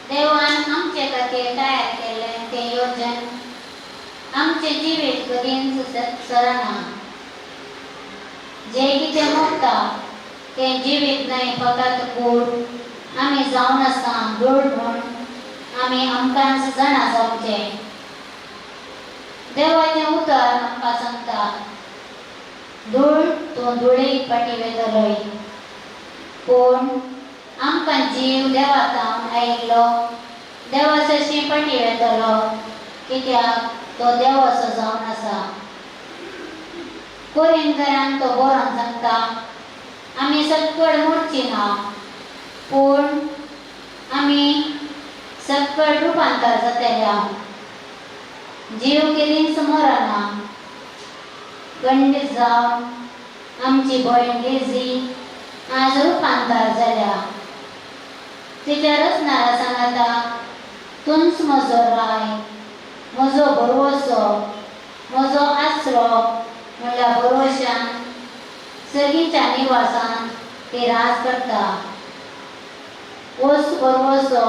देवान आमचे खातीर तयार केल्लें तें योजन आमचें जिवीत कदींच सरना. जें कितें मोगता तें जिवीत न्हय, फकत कूड. आमी जावन आसा धूळ म्हूण आमी आमकांच जाणा जावचें. देवाचें उतर आमकां सांगता, धूळ तूं धुळीक फाटीं वेतलोय. पूण आमकां जीव देवा थावन आयिल्लो देवा सरशीं फाटीं वेतलो, कित्याक तो देवाचो जावन आसा. कोरिंतरांक तो बरोवन सांगता, आमी सक्कड मोडची ना, पूण आमी सक्कड रुपांतर जातल्या. जीव केदींच मरना. खंडीत जावन आमची भयण लिझी आज रुपांतर जाल्या. तिच्या रचणारा सांगाता, तूंच म्हजो राय, म्हजो भरवसो, म्हजो आसरो म्हणल्या भरवशान सर्गीच्या निवासान ती राज करता. होच भरवसो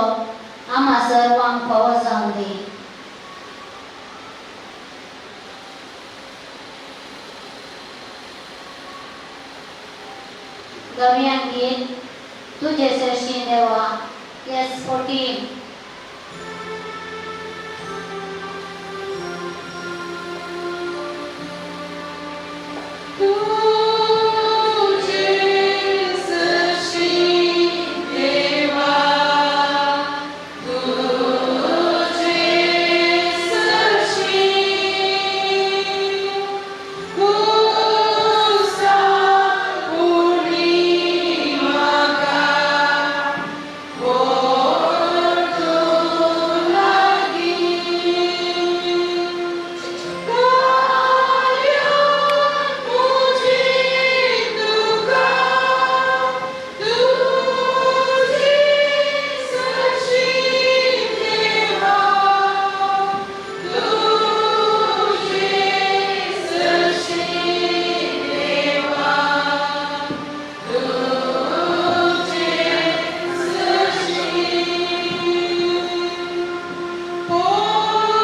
आम्हा सर्वांक फावो जावं दी. गावया गीत तुजे सरशी देवा, एस 14. तुझे सरशी देवा, तुझे सरशी, कुसा उणी म्हाका कोण तूं लागीं, कार्य म्हजी तुका, तुझे सरशी देवा, तुझे सरशी देवा, तुझे सरशी.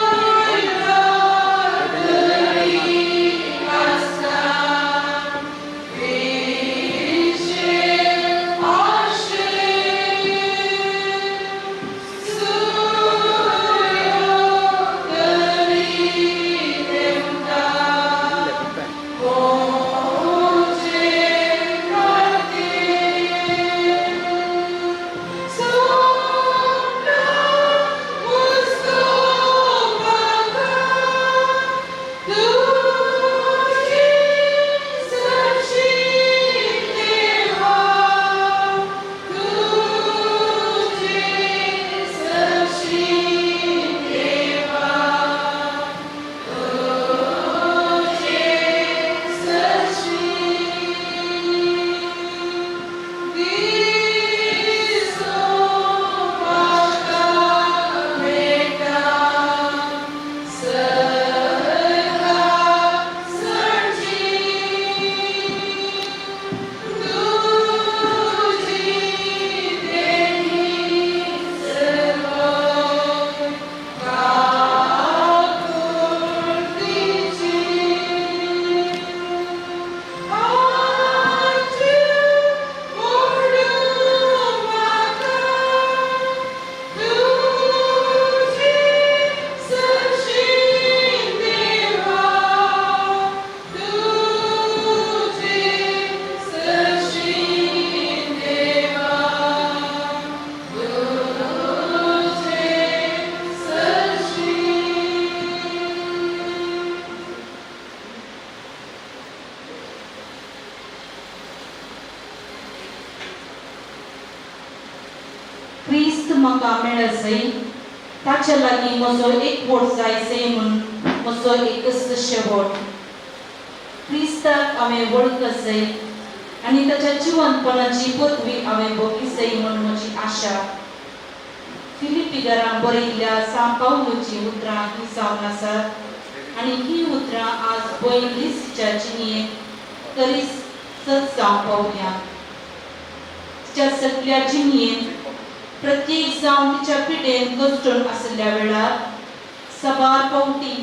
पयला तरी आसता विशेल आशेन, सूर्यो तरी देंवता म्हजे खातीर, सोंपला मुस्तफाका, तुझे सरशी देवा, तुझे सरशी देवा, तुझे सरशी. दिसो म्हाका मेळटा सर्गा सरची, तुजी देणी सर्वय काकुळटीची. हात मोडूं म्हाका तुझे सरशी देवा, तुझे सरशी देवा, तुझे सरशी. क्रिस्त म्हाका मेळसय, ताच्या लागीं म्हजो एकवट जायसय म्हूण म्हजो एकच शेवट. क्रिस्ताक हांवें वळखसय आनी ताच्या जिवंतपणाची पदवी हांवें भोगिसय म्हूण म्हजी आशा. फिलिपीकारांक बरयल्ल्या सांत पावलूची उतरां ही जावन आसात आनी ही उतरां आज भयण लिसीच्या जिणयेंत तरी सत जावंक पावल्या. तिच्या सगल्या जिणयेंत प्रत्येक जावन तिच्या पिडेन कश्टून आशिल्ल्या वेळार सबार पावटी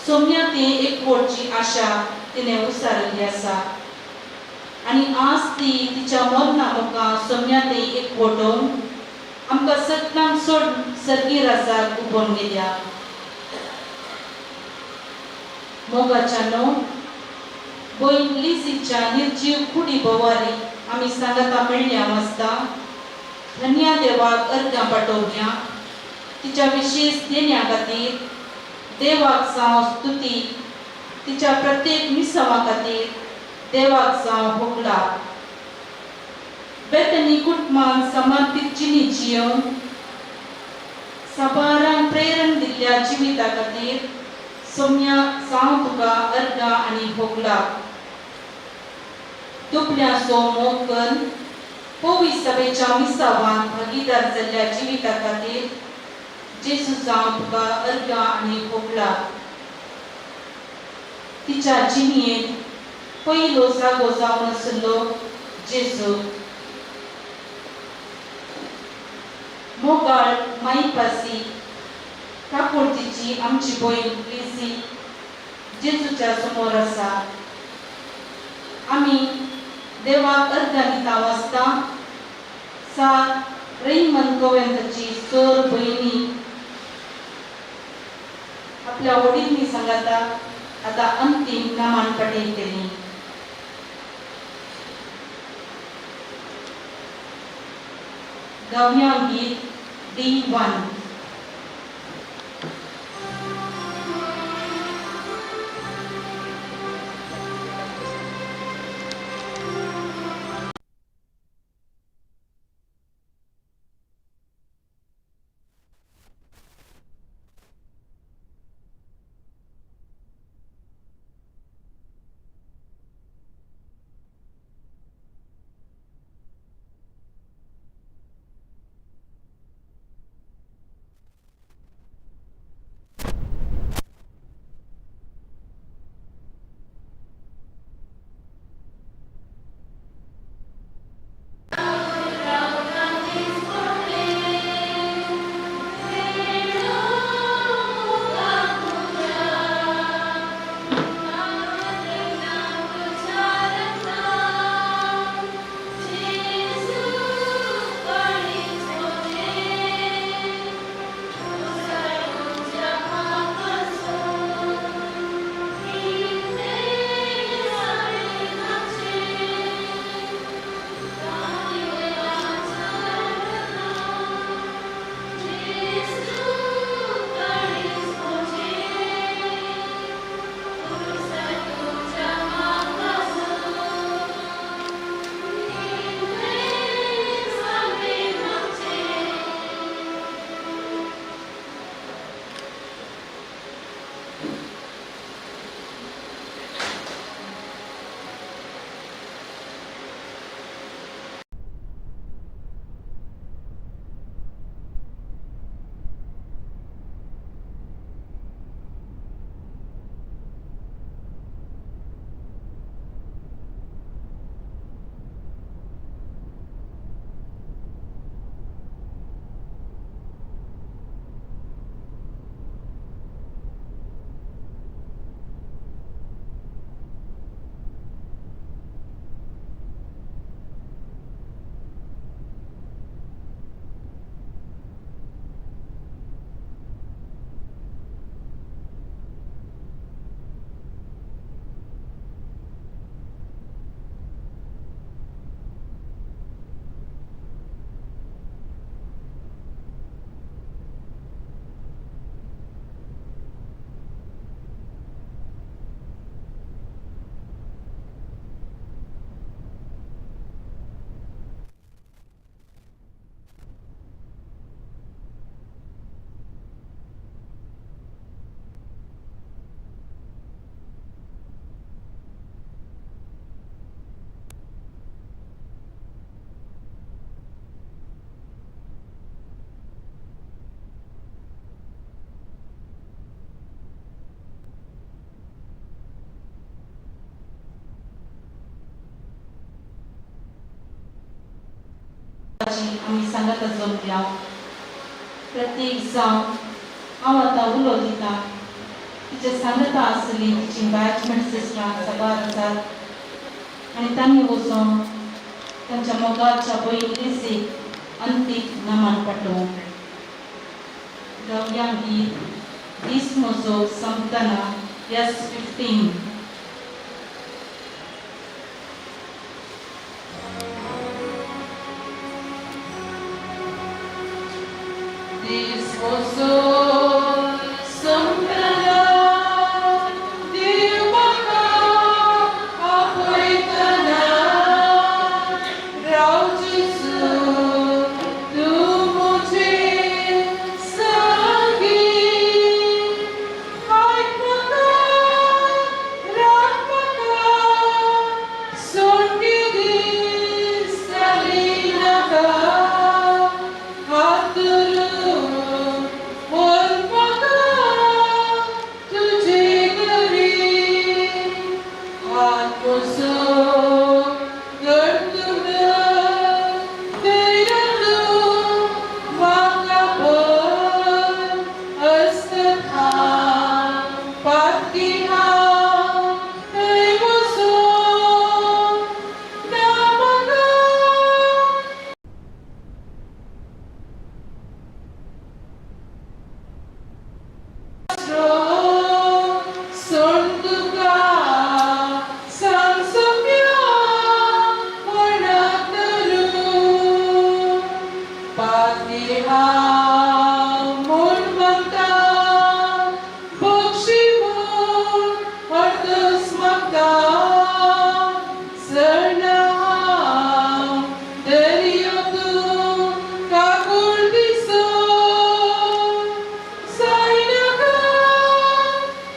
सोम्या ते एकवटची आशा तिणें उसारिल्ली आसा आनी आज ती तिच्या मरणा मुखार सोम्या ते एकवटून आमकां सगळ्यांक सोडून सर्गी राजाक उबोवन गेल्या. मोगाच्या न्हू भयण लिजीच्या निर्जीव कुडी भोवारी आमी सांगाता मेळ्ळ्या वाचता धन्या देवाक अर्गां पाठोवया. तिच्या विशेश देण्या खातीर देवाक जावं स्तुती. तिच्या प्रत्येक मिसावा खातीर देवाक जावं होगला. बेतनी कुटुंबान समर्पीत जिणी जियोवन साबारांक प्रेरण दिल्ल्या जिविता खातीर सोम्या जावं तुका अर्गां आनी होगला. दुबल्याचो मोग करून पवित्र सभेच्या मिसावान भागीदार जाल्ल्या जिविता खातीर जेजू जावं तुका अर्गां आनी होगला. तिच्या जिणयेंत पयलो जागो जावन आशिल्लो जेजू. मोगाळ मायपासी काकुळतीची आमची भयण लिझी जेजूच्या समोर आसा. आमी देवाक अर्गां दिता वाचता सा रैमन गोविंदाची सोर भयणी आपल्या वडीलनी सांगाता आता अंतीम नामान पटयतली. गावया गीत D1. आमी सांगता. सांगाता जमल्या. प्रत्येक जावं हांव आतां उलो दिता. तिच्या सांगाता आसली तिची बॅचमेट सिस्टरां साबार आसात आनी तांणी वचोन तांच्या मोगाच्या भयण लिझीक अंतीक नमन पाठोवं. गावया गीत दीस म्हजो सोंपतना, S 15. दीस म्हजो सोंपतना, देव म्हाका आपयतना, राव जेजू तूं म्हजे संगी. आयक म्हाका, राख म्हाका, सोडके दीस घाली नाका. हात धरून व्हर म्हाका तुजे घरी. हात म्हजो घट धर, धैर्यान तूं म्हाका भर. हस्तत हांव, पातकी हांव, थंय वचूं ना म्हाका. सोड तुका सांग सोम्या, कोणाक धरूं? पातकी हांव म्हूण मागता, बक्षी म्हूण अर्दस मागता. सरना हांव, दर्यो तूं काकूळ दिसो. जायनाका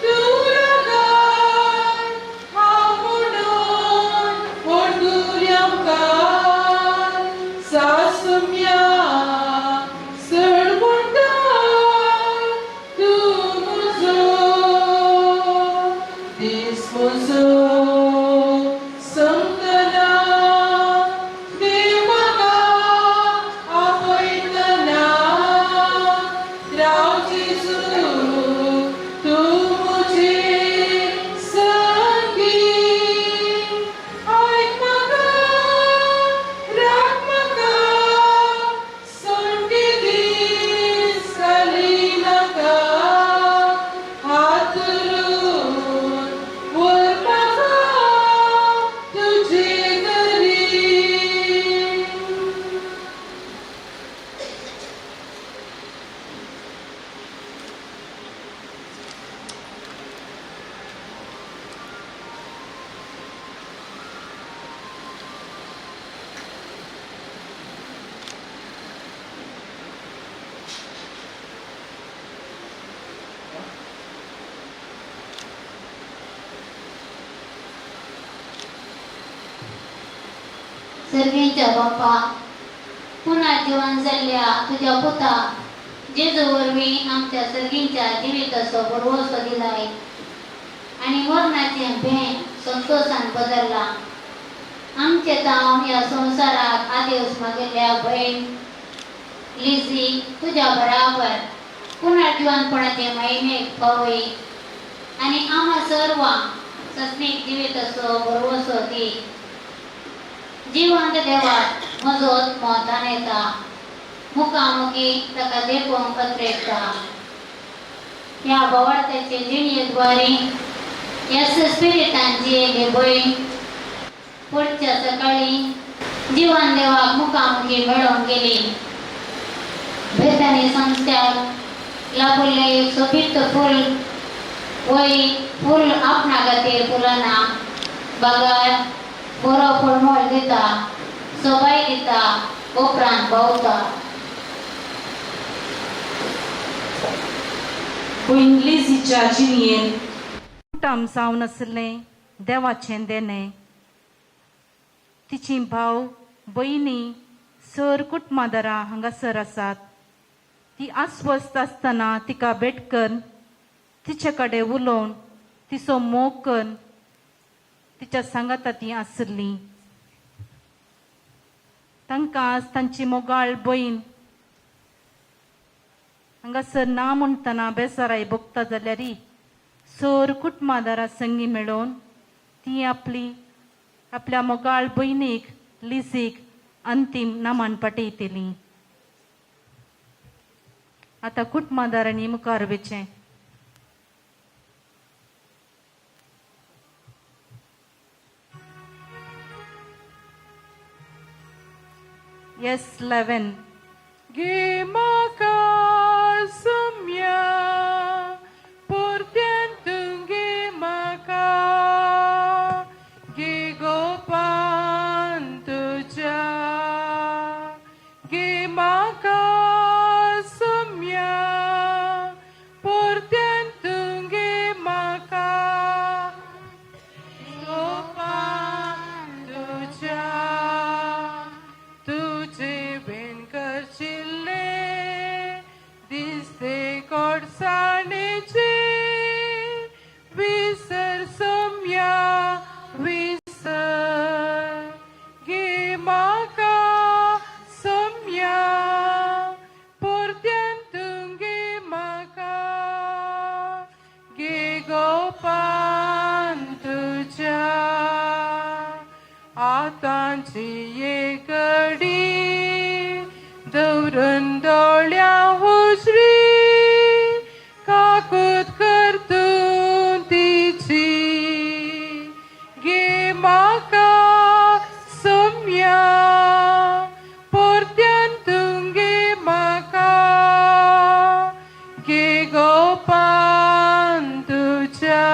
तूं रागार, हांव म्हणून व्हडतुऱ्यां मुखार. सासुम्या चड म्हणटा तूं म्हजो. दीस म्हजो सोंपतना, देव म्हाका आपयतना, राव जेजू तूं म्हजे संगी. आयक म्हाका, राख म्हाका, सोडके दीस घाली नाका. हात धरून व्हर म्हाका तुजे घरी. सर्गींच्या बाप्पा, पुनर्जिवन जाल्ल्या तुज्या पुता जेजू वरवीं आमच्या सर्गींच्या जिविताचो भरवसो दिलाय आनी मरणाचें भें संतोशान बदलला. आमचे तावन ह्या संवसाराक आदेस मागिल्ल्या भयण लिझी तुज्या बराबर पुनर्जिवनपणाचे महिमेक पावय आनी आम्हा सर्वांक सस्नीक जिविताचो भरवसो दी. जिवंत देवाक म्हजो आत्मो ताणेता, मुखामुखी ताका देखूंक अत्रेकता. ह्या भावार्थाचे जिणयेद्वारे ह्या स्पिरिटान जियेली भयण पुढच्या सकाळी जिवन देवाक मुखामुखी मेळोवन गेली. बेथानी संस्थ्याक लाभलें एक सोबीत फूल वय फूल आपणा खातीर फुलांना बागार बरो फळमळ दिता, सोबाय दिता, उपरांत भोंवता. भयण लिझीच्या जिणयेन कुटुंब जावन आसलें देवाचें देणें. तिची भाव भयणी सर कुटुंबादारां हांगासर आसात. ती अस्वस्थ आसतना तिका भेट करून, तिचे कडेन उलोवन, तिचो मोग करून तिच्या सांगाता ती आसली. तांकां आज तांची मोगाळ भयण हांगासर ना म्हणटना बेजाराय भोगता जाल्यार सोर कुटुंबादारा संगी मेळोवन ती आपली आपल्या मोगाळ भयणीक लिजीक अंतीम नामान पाठयतली. आतां कुटुंबादारांनी मुखार वचचें. S11. घे म्हाका सोम्या परत्यान तूं घे म्हाका घे गोपान तुज्या घे म्हाका सोम्या परत्यान तूं घे म्हाका गोपान तुज्या तुजे बीन करचिल्ले दिसते कोडसाणेचे विसर सोम्या विसर घे म्हाका सोम्या परत्यान तूं घे म्हाका घे गोपान तुज्या आतांची एक घडी दवरून दोळ्या हुजरी काकूत कर तूं तिची घे म्हाका सोम्या परत्यान तूं घे म्हाका घे गोपान तुज्या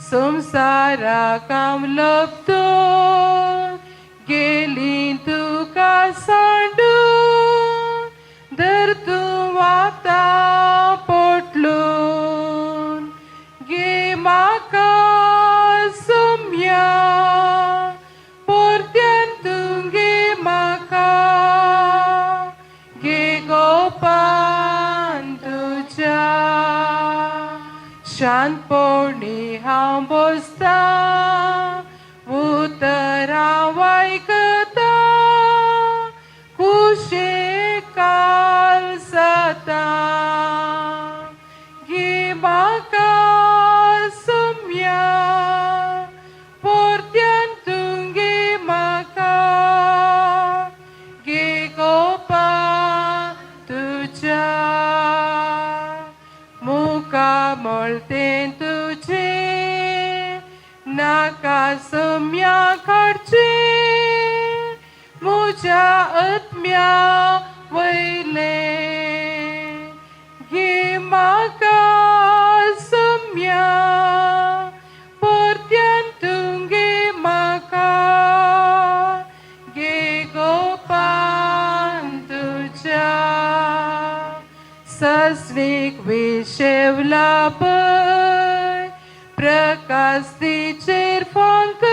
संवसारा काम लबतो गेली तुका सांडून धर तूं आतां पोटलून घे म्हाका सोम्या परत्यान तूं घे म्हाका घे गोपान तुज्या शांतपणी हांव बसता उतरां वयकता कुशे काल जाता घे म्हाका सोम्या परत्यान तूं घे म्हाका घे गोपा तुज्या मुखामळ तें तुजें नाका सोम्या काडचें म्हज्या आत्म्या वयलें घे म्हाका सोम्या परत्यान तूं घे म्हाका घे गोपान तुज्या सस्नीक विशेवला पय प्रकाश तिचेर फांकर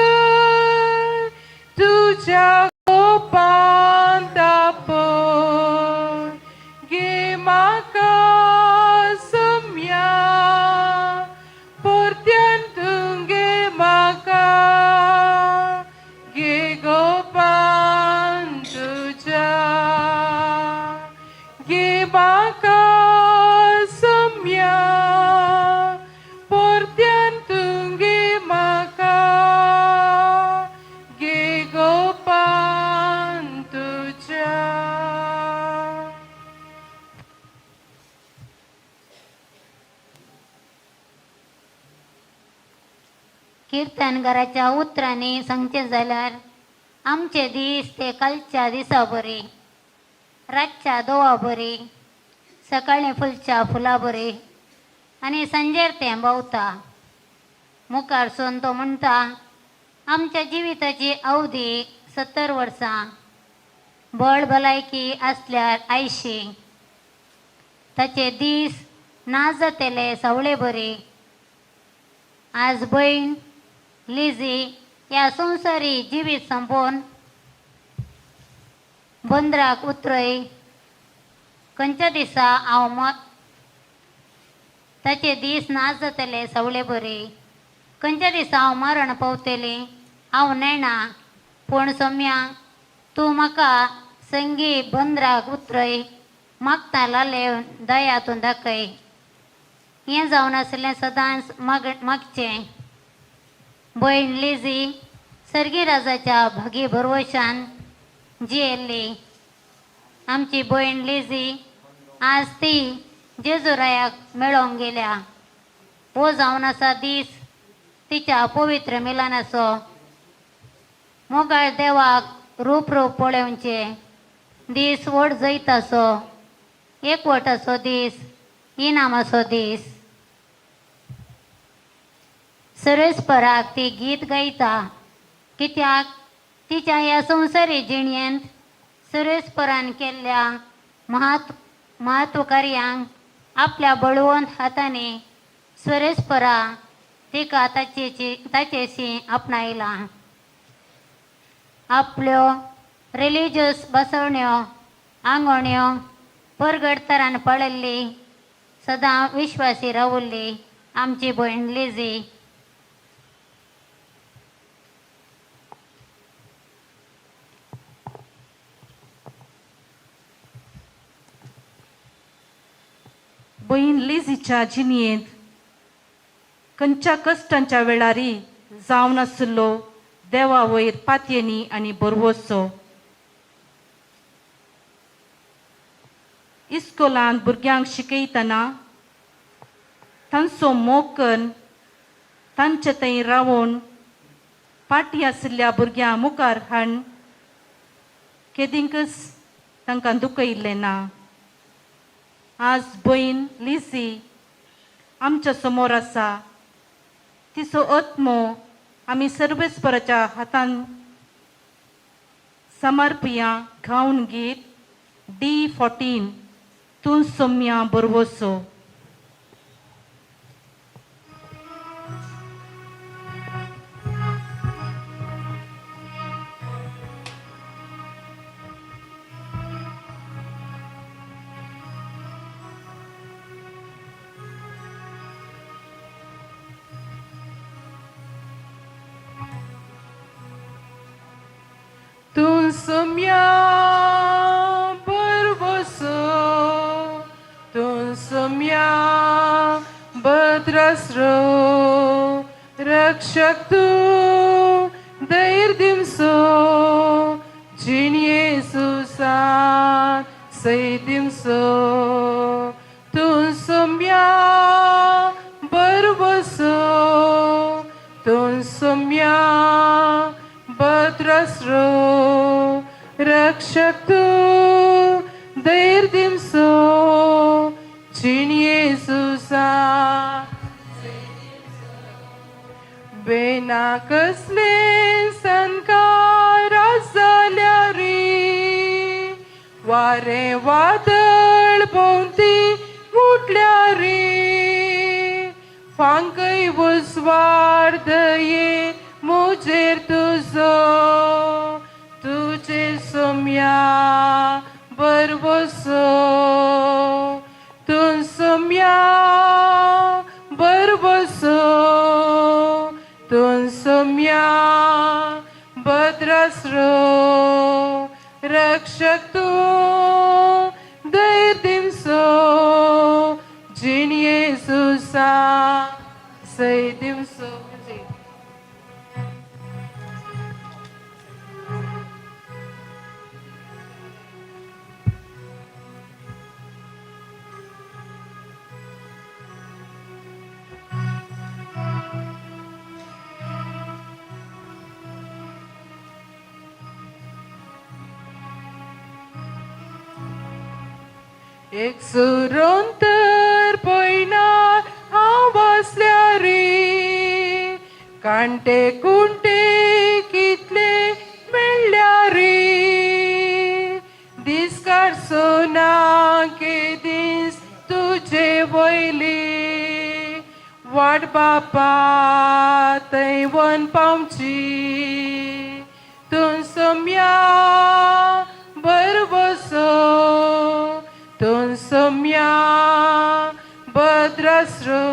तुज्या गोपान तापय घे म्हाका सोम्या परत्यान तूं घे म्हाका घे गोपान तुज्या घे म्हाका सोम्या परत्यान तूं घे म्हाका घे गोपान तुज्या. कीर्तनकाराच्या उतरांनी सांगचें जाल्यार आमचे दीस ते कालच्या दिसा बरी, रातच्या दोवा बरी, सकाळीं फुलच्या फुलां बरी आनी सांजेर तें भोंवता. मुखार सून तो म्हणटा आमच्या जिविताची अवधी 70 वर्सां, बळ भलायकी आसल्यार आयशी, ताचे दीस ना जातले सावळे बरी. आज भयण लिजी ह्या संवसारी जिवीत सोंपोवन बंदराक उतरय खंयच्या दिसा हांव म ताचे दीस ना जातले सवळे बरी, खंयच्या दिसा हांव मरण पावतलें हांव नेणा, पूण सोम्या तूं म्हाका संगी बंदराक उतरय, मागता लाले दया तूं दाखय. हें जावन आसलें सदांच मागचें. भयण लिजी सर्गी राजाच्या भागी भरवशान जियेल्ली. आमची भयण लिजी आज ती जेजुरायाक मेळोंक गेल्या. हो जावन आसा दीस तिच्या पवित्र मिलनाचो. मोगाळ देवाक रूप रूप पळोवचें दीस, व्हड जैताचो एकवटाचो दीस, इनामाचो दीस. सर्वेस्पराक ती गीत गायता, कित्याक तिच्या ह्या संवसारी जिणेंत सर्वेस्परान केल्ल्या महत्व कार्यांक आपल्या बळवंत हातांनी सर्वेस्परा तिका ताचेशी आपणायला. आपल्यो रिलिजियस बसवण्यो आंगवण्यो परगडतरान पळयल्ली, सदां विश्वासी रावल्ली आमची भयण लिजी. भयण लिजीच्या जिणयेंत खंयच्या कश्टांच्या वेळारी जावन आशिल्लो देवा वयर पातयेनी आनी बरवसो. इस्कोलांत भुरग्यांक शिकयतना तांचो मोग करून तांचे थंय रावून फाटीं आशिल्ल्या भुरग्यां मुखार हाडून केदिंकच तांकां दुखयल्लें ना. आज भयण लिसी आमच्या समोर आसा. तिचो आत्मो आमी सर्वेस्पराच्या हातान समर्पया. गावन गीत D 14, तूं सोम्या बरवसो. तूं सोम्या भरवसो, तूं सोम्या भद्रास्रो, रक्षक तूं धैर्य दिमसो, जिणये सुसान सय दिमसो. तूं सोम्या भरवसो, तूं सोम्या भद्रास्रो, रक्षक तूं धैर्य दिमसो, जिणये सुसान. बेना कसले संकार जाल्यार रे, वारें वादळ भोंवती उठल्यार रे, फांकय उजवाड दये मुजेर तुजो, तुजे सोम्या बरवसो. तूं सोम्या बरवसो, तूं सोम्या भद्रास्रो, रक्षक तूं धैर्य दिमसो, जिणये सुसा सय दिमसो. एक सुरोंतर पयणार हांव बसल्यार रे, कांटे कुंटे कितले मेळ्ळ्यार रे, दीस काडसो ना केदीस तुजे वयली वाट बापा थंय वन पावची. तूं सोम्या भरवसो, तूं सोम्या भद्रास्रो,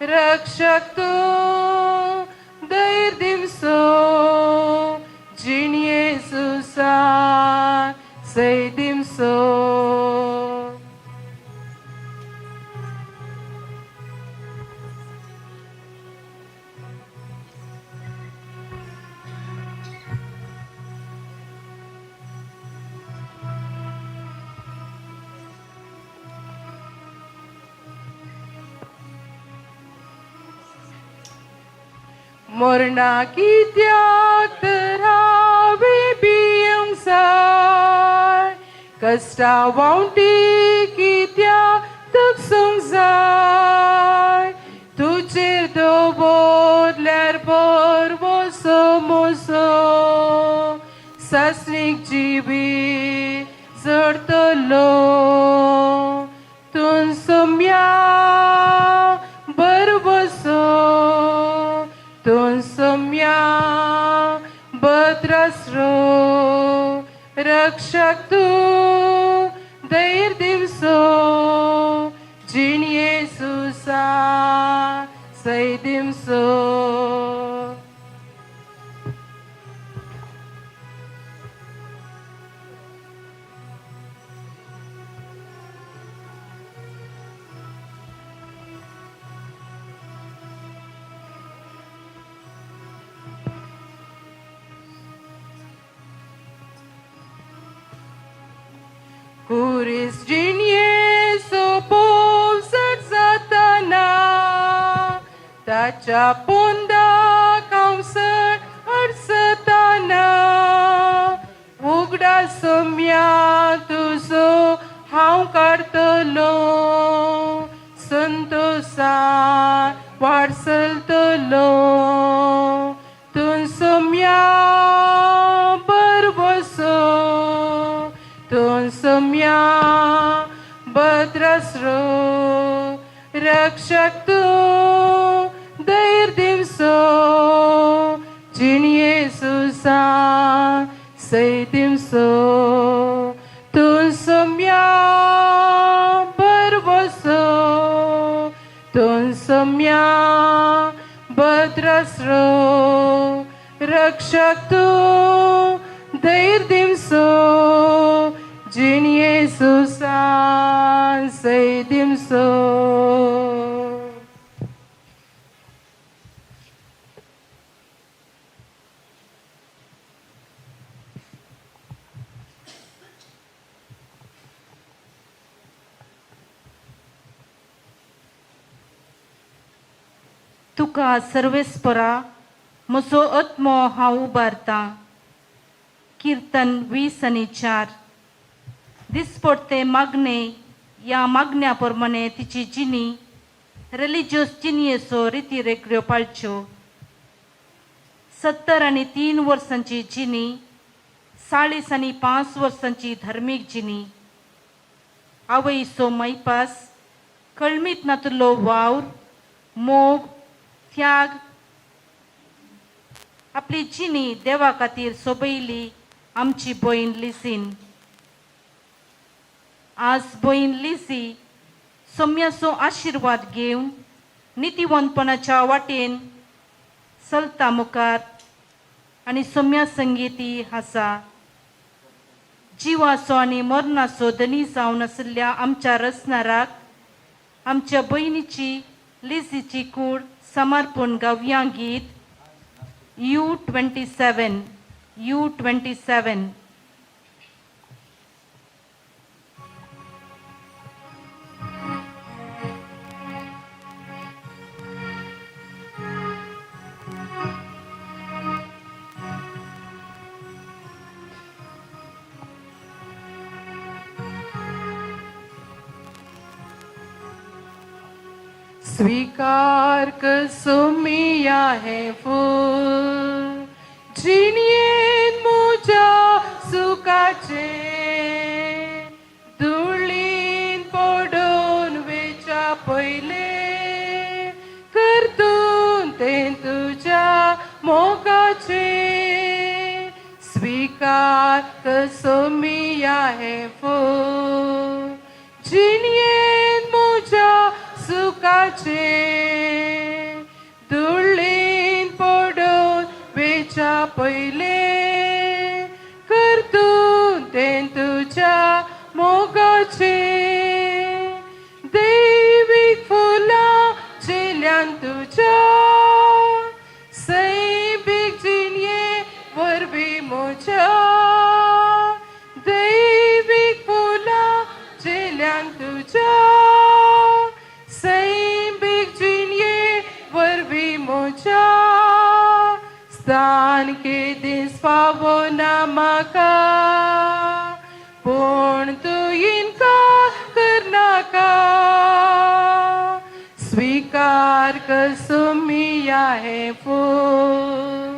रक्षक तूं धैर्य दिमसो, जिणये सुसा. सुसा सैदिमसो. मरणा कित्याक तर हांवें भिवंक जाय, कश्टा वांटी कित्याक तकसूंक जाय, तुजेर दवरल्यार बरवसो म्हजो, सासणीक जिवीत जडतलो. तूं सोम्या बरवसो, तूं सोम्या भद्रास्रो, रक्षक तूं धैर्य दिवसो, जिणये सुसा सैदिमसो. कुरीस जिणये सोपोवसट जाताना, ताच्या पोंदाक हांव सट अडसताना, उगडा सोम्या तुजो हांव काडतलो, संतोसान वाट चलतलो. तूं सोम्या बरवसो, तूं सोम्या भद्रास्रो, रक्षक तूं धैर्य दिवसो, जिणये सुसा सैदिमसो. तूं सोम्या बरवसो, तूं सोम्या भद्रास्रो, रक्षक तूं धैर्य दिवसो, जिणये सुसान सैदिमसो. तुका सर्वेस्परा म्हजो आत्मो हांव उबारतां. किर्तन 20:4. दिसपडते मागणे ह्या मागण्या प्रमाणे तिची जिणी रिलिजियस जिणयेचो रिती रेगड्यो पाळच्यो. 73 वर्सांची जिणी, 45 वर्सांची धर्मीक जिणी, आवयचो मैपास, कळमीत नातलो वावर, मोग, त्याग, आपली जिणी देवा खातीर सोबयली आमची भयण लिसीन. आज भयण लिसी सोम्याचो आशिर्वाद घेवन नितीवंतपणाच्या वाटेन चलता मुखार आनी सोम्या संगीती आसा. जिवाचो आनी मरणाचो धनी जावन आशिल्ल्या आमच्या रचणाराक आमच्या भयणीची लिसीची कूड समर्पण गावया गीत U27, U27. स्वीकार कसुमिया है फूल, जिणयेन म्हज्या सुखाचे, धुळीन पडून वेच्या पयले करतून तें तुज्या मोगाचे. स्वीकार कसुमिया है फूल, जिणयेन म्हज्या सुखाचे, धुळीन पडून वेच्या पयले करतून फावना म्हाका पूण तूं इनकार करनाका स्वीकार कसमिया हें फूल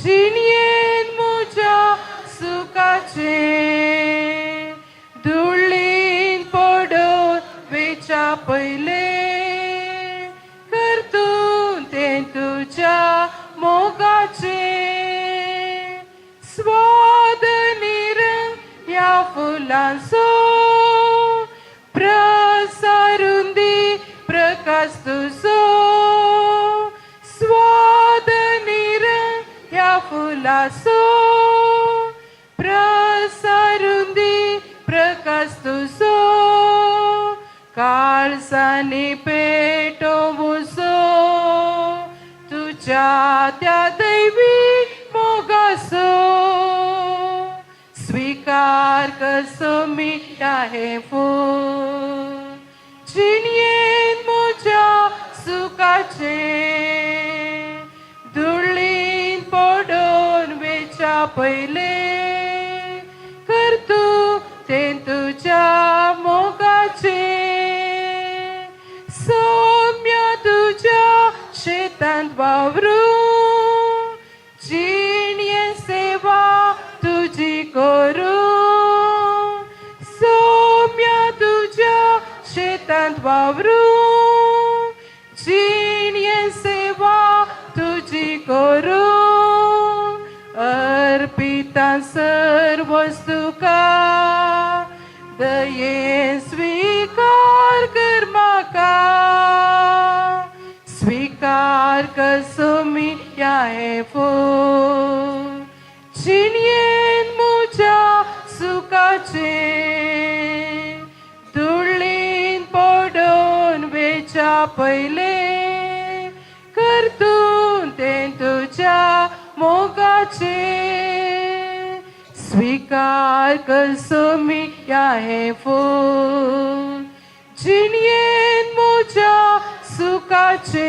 जिणयेन म्हज्या सुखाचें धुळीन पडून वेच्या पयलें कर तूं तें तुज्या मोगाचें स्वाद निरंग ह्या फुलांचो प्रसारून दी प्रकाश तुजो स्वाद निरंग ह्या फुलाचो प्रसारून दी प्रकाश तुजो काळसांनी पेटोवचो तुज्या त्या दैवी मोगाचो स्वीकार कसो मिठा हें फूल जिणयेन म्हज्या सुखाचें धुळीन पडून वेच्या पयलें कर तूं तें तुज्या मोगाचें सौम्य तुज्या शेतांत वावरूं जिणये सेवा तुजी करूं सौम्य तुज्या शेतांत वावरूं जिणये सेवा तुजी करूं अर्पिता सर्वस तुका दये स्वीकार कर म्हाका स्वीकार कसमिया हें फूल जिणयेन म्हज्या सुखाचें धुळीन पडून वेच्या पयलें कर तूं तें तुज्या मोगाचें स्वीकार कसमिया हें फूल जिणयेन म्हज्या सुखाचें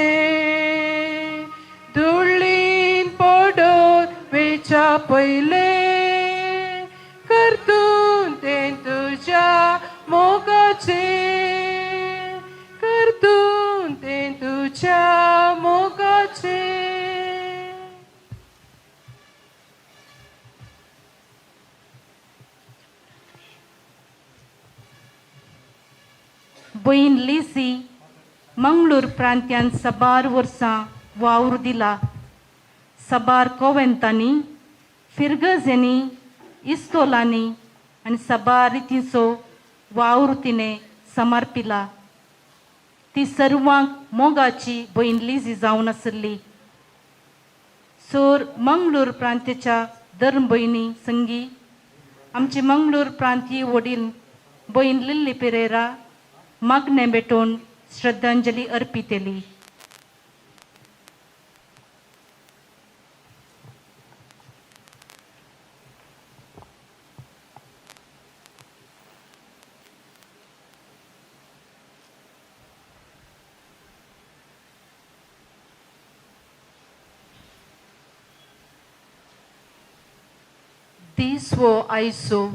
धुळीन पडून वेच्या पयलें कर तूं तें तुज्या मोगाचें कर तूं तें तुज्या मोगाचें. भयण लिसी मंगळूर प्रांत्यान साबार वर्सां वावर दिला. साबार कोवेंतांनी, फिरगजेंनी, इस्कोलांनी आनी साबार रितींचो वावर तिणें समर्पिला. ती सर्वांक मोगाची भयण लिजी जावन आसली. सोर मंगळूर प्रांताच्या धर्म भयणी संगी आमची मंगळूर प्रांतीय वडील भयण लिल्ली पेरेरा मागणें भेटोवन श्रद्धांजली अर्पितली. दीस हो आयचो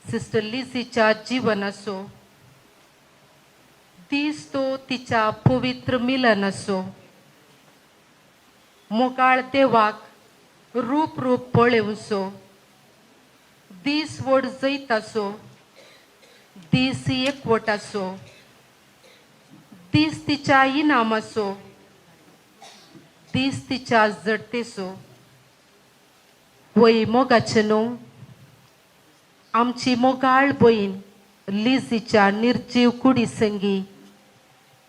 सिस्टर लिझीच्या जिवनाचो दीस, तो तिच्या पवित्र मिलनाचो. मोगाळ देवाक रूप रूप पळोवचो दीस, व्हड जैताचो दीस, एकवटाचो दीस, तिच्या इनामाचो दीस, तिच्या जडतेचो. वय मोगाचें न्हू, आमची मोगाळ भयण लिझीच्या निर्जीव कुडी संगी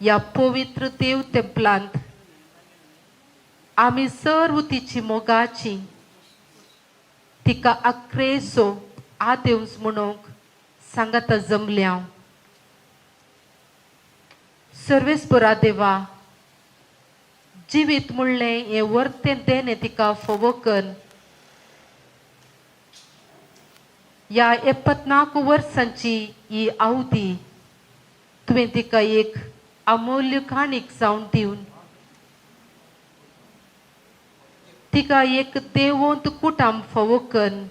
ह्या पवित्र देव तेंपलांत आमी सर्व तिची मोगाची तिका आक्रेसो आदेवस म्हणूंक सांगाता जमल्या. सर्वेस्परा देवा, जिवीत म्हणलें हें वर्तें देणें तिका फोवो कर. ह्या 74 वर्सांची ही अवधी तुवें तिका एक अमूल्य काणीक जावन दिवन तिका एक देवोंत कुटाम फावो कन्न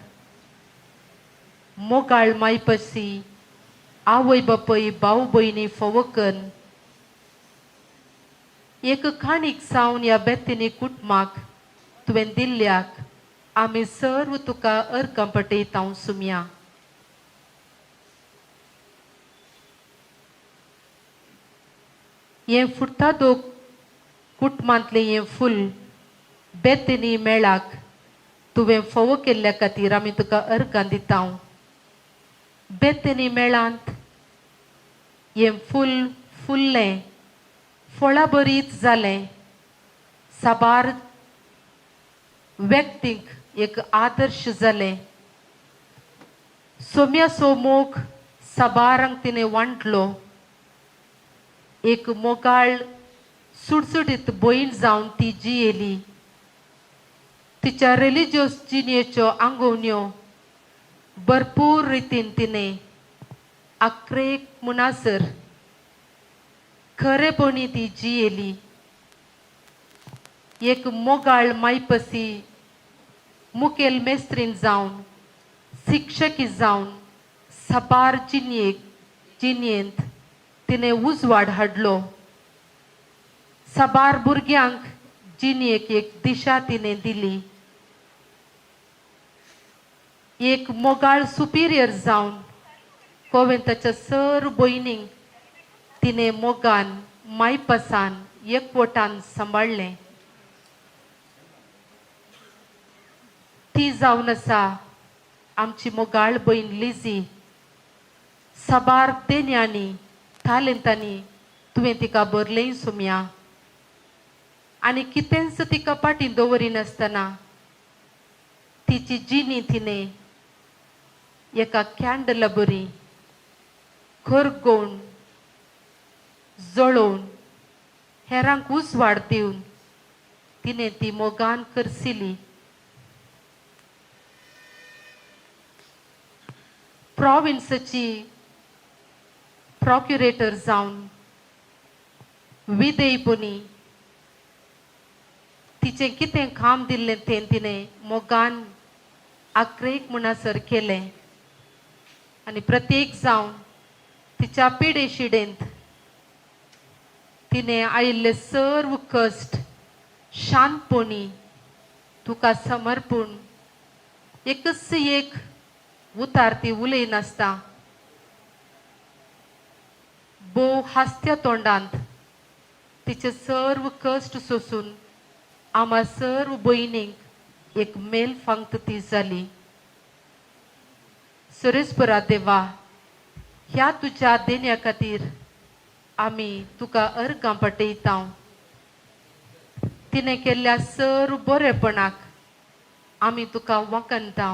मोगाळ मायपसी आवय बापय भाव भयणी फावो कन्न एक काणीक सावन ह्या बेतिनी कुटुंबाक तुवें दिल्ल्याक आमी सर्व तुका अर्गां पटयता सुमया. हें फुडटा कुटुंबांतलें हें फूल बेतनी मेळाक तुवें फावो केल्ल्या खातीर आमी तुका अर्गां दिता. बेतनी मेळांत हें फूल फुल्लें, फळां बरीच जालें, साबार व्यक्तींक एक आदर्श जालें. सोम्याचो मोग साबारांक तिणें वांटलो. एक मोगाळ सुटसुटीत भयण जावन ती जियेली. तिच्या रिलिजियस जिणेच्यो आंगोवण्यो भरपूर रितीन तिणें आक्रेक मुनासर खरेपणी ती जियेली. एक मोगाळ मायपसी मुखेल मेस्त्रीन जावन शिक्षकी जावन साबार जिणयेक जिणयेंत तिणें उजवाड हाडलो. साबार भुरग्यांक जिणयेक एक दिशा तिणें दिली. एक मोगाळ सुपिरियर जावन कोवेंताच्या सर भयणींक तिणें मोगान मायपासान एकवटान सांबाळ्ळें. ती जावन आसा आमची मोगाळ भयण लिजी. साबार देण्यांनी तालेंतांनी तुवें तिका भरलेंय सुमया आनी कितेंच तिका फाटीं दवरिनासतना तिची जिणी तिणें एका कॅन्डला बरी खरगोवन जळोवन हेरांक उजवाड दिवन तिणें ती मोगान करसिली. प्रोविन्साची प्रोक्युरेटर जावन विदेयपणी तिचें कितें काम दिल्लें तें तिणें मोगान आक्रेक म्हणसर केलें आनी प्रत्येक जावन तिच्या पिडे शिडेंत तिणें आयिल्ले सर्व कश्ट शांतपणी तुका समर्पूण एकच एक उतार ती उलयनासता भोव हास्त्या तोंडांत तिचे सर्व कश्ट सोसून आमा सर्व भयणींक एक मेल फांक्त ती जाली. सुरेशपुरा देवा, ह्या तुज्या देण्या खातीर आमी तुका अर्गां पटयता. तिणें केल्ल्या सर्व बरेपणाक आमी तुका वखणता.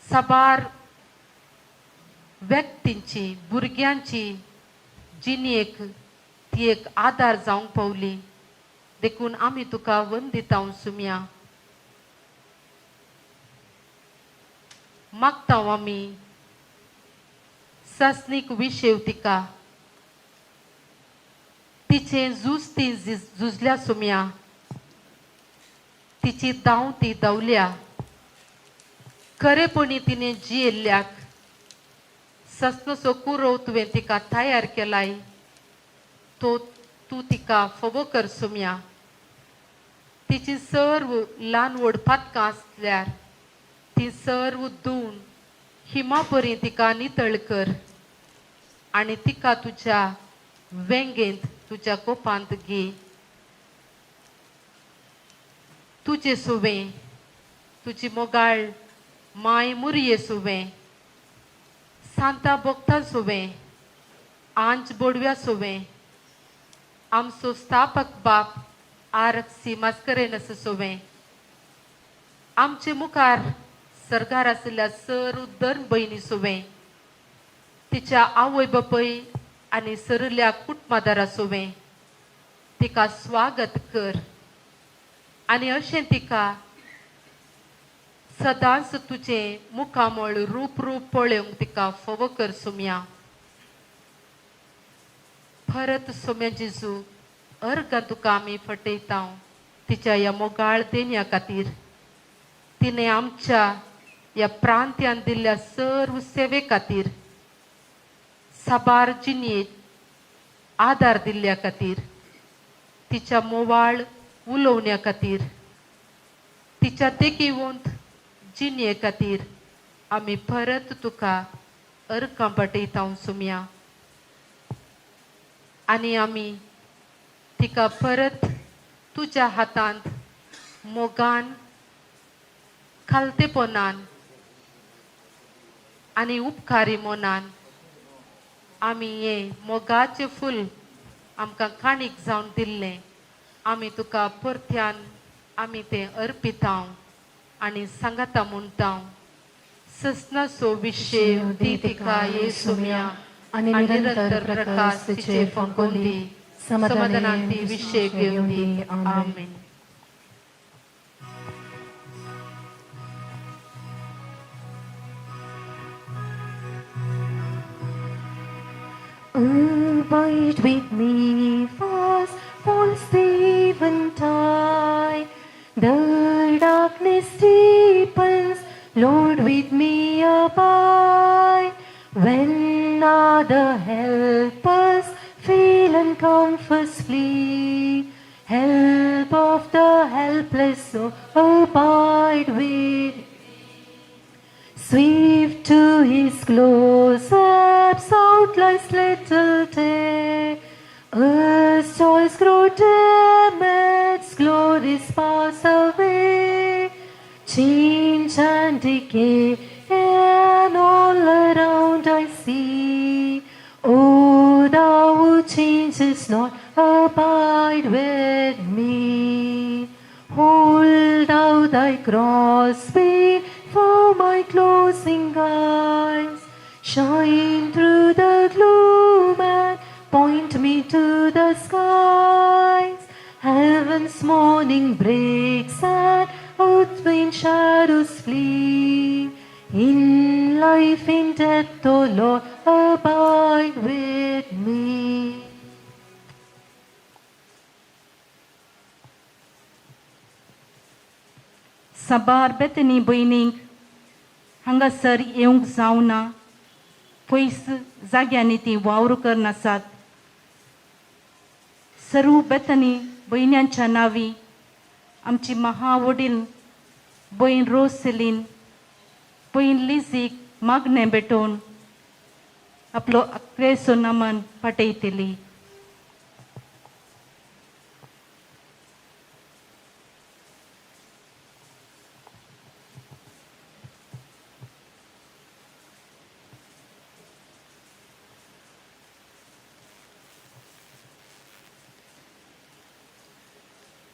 साबार व्यक्तींची भुरग्यांची जिणेक ती एक आदार जावंक पावली देखून आमी तुका वंदिता सुमया. मागता आमी सासणीक विशेव तिका तिचें झूज ती झुजल्या सुमया, तिची धांव ती धांवल्या, खरेपणी तिणें जियेल्ल्याक ससनसो कुरोव तुवें तिका तयार केलाय तो तूं तिका फोबो कर सुमया. तिची सर्व ल्हान व्हड पातकां आसल्यार ती सर्व धुवन हिमा परी तिका नितळ कर आनी तिका तुज्या वेंगेंत तुज्या कोपांत घे. तुजे सुवें तुजी मोगाळ माय मुरये सुवें सांता भोगता सुवें आंच बोडव्या सुवें आमचो स्थापक बाप आर सी मास्करेनस सुवें आमचे मुखार सरकार आशिल्ल्या सर धर्म भयणी सुवें तिच्या आवय बापय आनी सरल्या कुटुंबादारा सुवें तिका स्वागत कर आनी अशें तिका सदांच तुजें मुखामळ रूप रूप पळोवंक तिका फोवो कर सुमया. परत सोम्या जेजू अर्गां तुका आमी फटयता तिच्या ह्या मोगाळ देण्या खातीर, तिणें आमच्या ह्या प्रांत्यान दिल्ल्या सर्व सेवे खातीर, साबार जिणेंत आदार दिल्ल्या खातीर, तिच्या मोवाळ उलोवण्या खातीर, तिच्या देखीवंत जिणये खातीर आमी परत तुका अर्कां पाटयता सुमया. आनी आमी तिका परत तुज्या हातांत मोगान, खालतेपणान आनी उपकारी मनान आमी हें मोगाचें फूल आमकां काणीक जावन दिल्लें आमी तुका परत्यान आमी तें अर्पिता आनी सांगाता म्हणटा, ससनाचो विशय दी तिका ये सुम्या आनी निरंतर प्रकाश तिचेर फांकून दी, समाधानान ती विशय घेवन दी. आमेन. Abide with me fast, falls the eventide. The darkness deepens, Lord, with me abide. When other helpers fail and comforts flee, help of the helpless, so abide with. Swift to his close ebbs out life's little day. Earth's joys grow dim, its glories pass away. Change and decay, and all around I see. O thou who changes not, abide with me. Hold thou thy cross before my closing eyes. Shine through the gloom and point me to the skies. Heaven's morning breaks and earth's vain shadows flee. In life, in death, O Lord, abide with me. साबार बेतनी भयणींक हांगासर येवंक जावना, पयस जाग्यांनी ती वावर करनासात. सर्व बेतनी भयण्यांच्या नांवी आमची महा वडील भयण रोसलीन भयण लिजीक मागणें भेटोवन आपलो अक्रेसो नमन पाटयतली.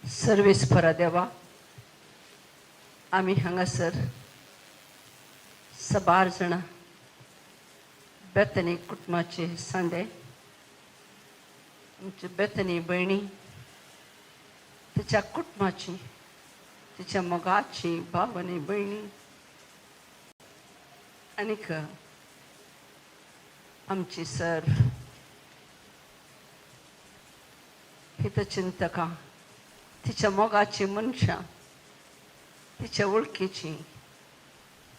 सर्वेस्परा देवा, आमी हांगासर साबार जाणां बेतनी कुटुंबाचे सांदे, आमचे बेतनी भयणी, तिच्या कुटुंबाची, तिच्या मोगाची भाव आनी भयणी आनीक आमची सर्व हितचिंतकां, तिच्या मोगाची मनशां, तिच्या वळखीची,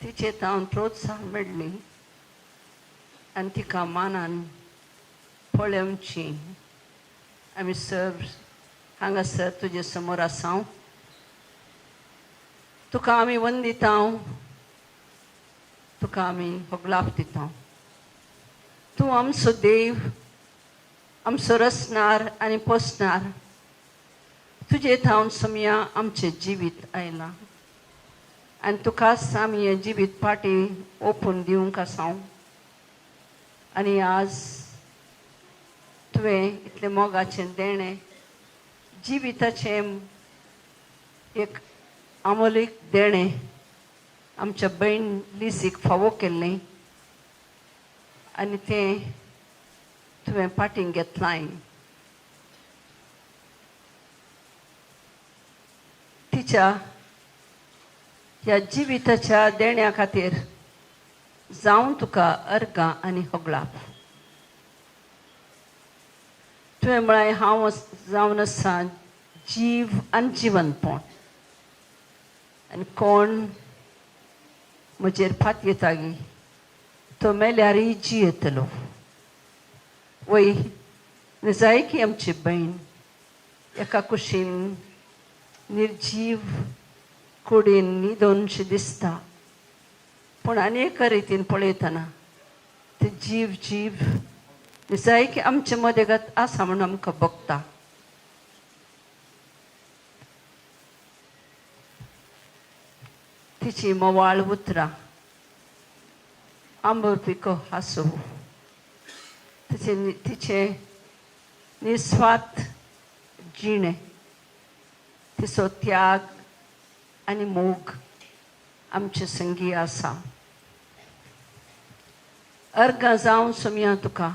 तिचे तावन प्रोत्साहन मेळ्ळी आनी तिका मानान पळोवची आमी सर हांगासर तुजे समोर आसा. तुका आमी वंदिता, तुका आमी होगलाप दिता. तूं आमचो देव, आमचो रचणार आनी पोसणार. तुजे थावन समया आमचें जिवीत आयलां आनी तुकाच आमी हें जिवीत फाटीं ओपून दिवंक आसा. आनी आज तुवें इतलें मोगाचें देणें, जिविताचें एक आमोलीक देणें आमच्या भयण लिसीक फावो केल्लें आनी तें तुवें फाटीं घेतलां. तिच्या ह्या जिविताच्या देण्या खातीर जावं तुका अर्गां आनी होगळाप. तुवें म्हळें, हांव जावन आसा जीव आनी जिवनपण आनी कोण म्हजेर फातयेतागी तो मेल्यारय जियेतलो. वय निजायकी आमची भयण एका कुशीन निर्जीव कुडीन न्हिदोनशी दिसता, पूण आनी एका रितीन पळयतना ती जीव जीव निजायकी आमचे मदेगत आसा म्हूण आमकां भोगता. तिची मोवाळ उतरां, आंबो पिको हांसो, तिचे तिचें निस्वार्थ जिणें, तिचो त्याग आनी मोग आमचे संगी आसा. अर्गां जावन सोमया तुका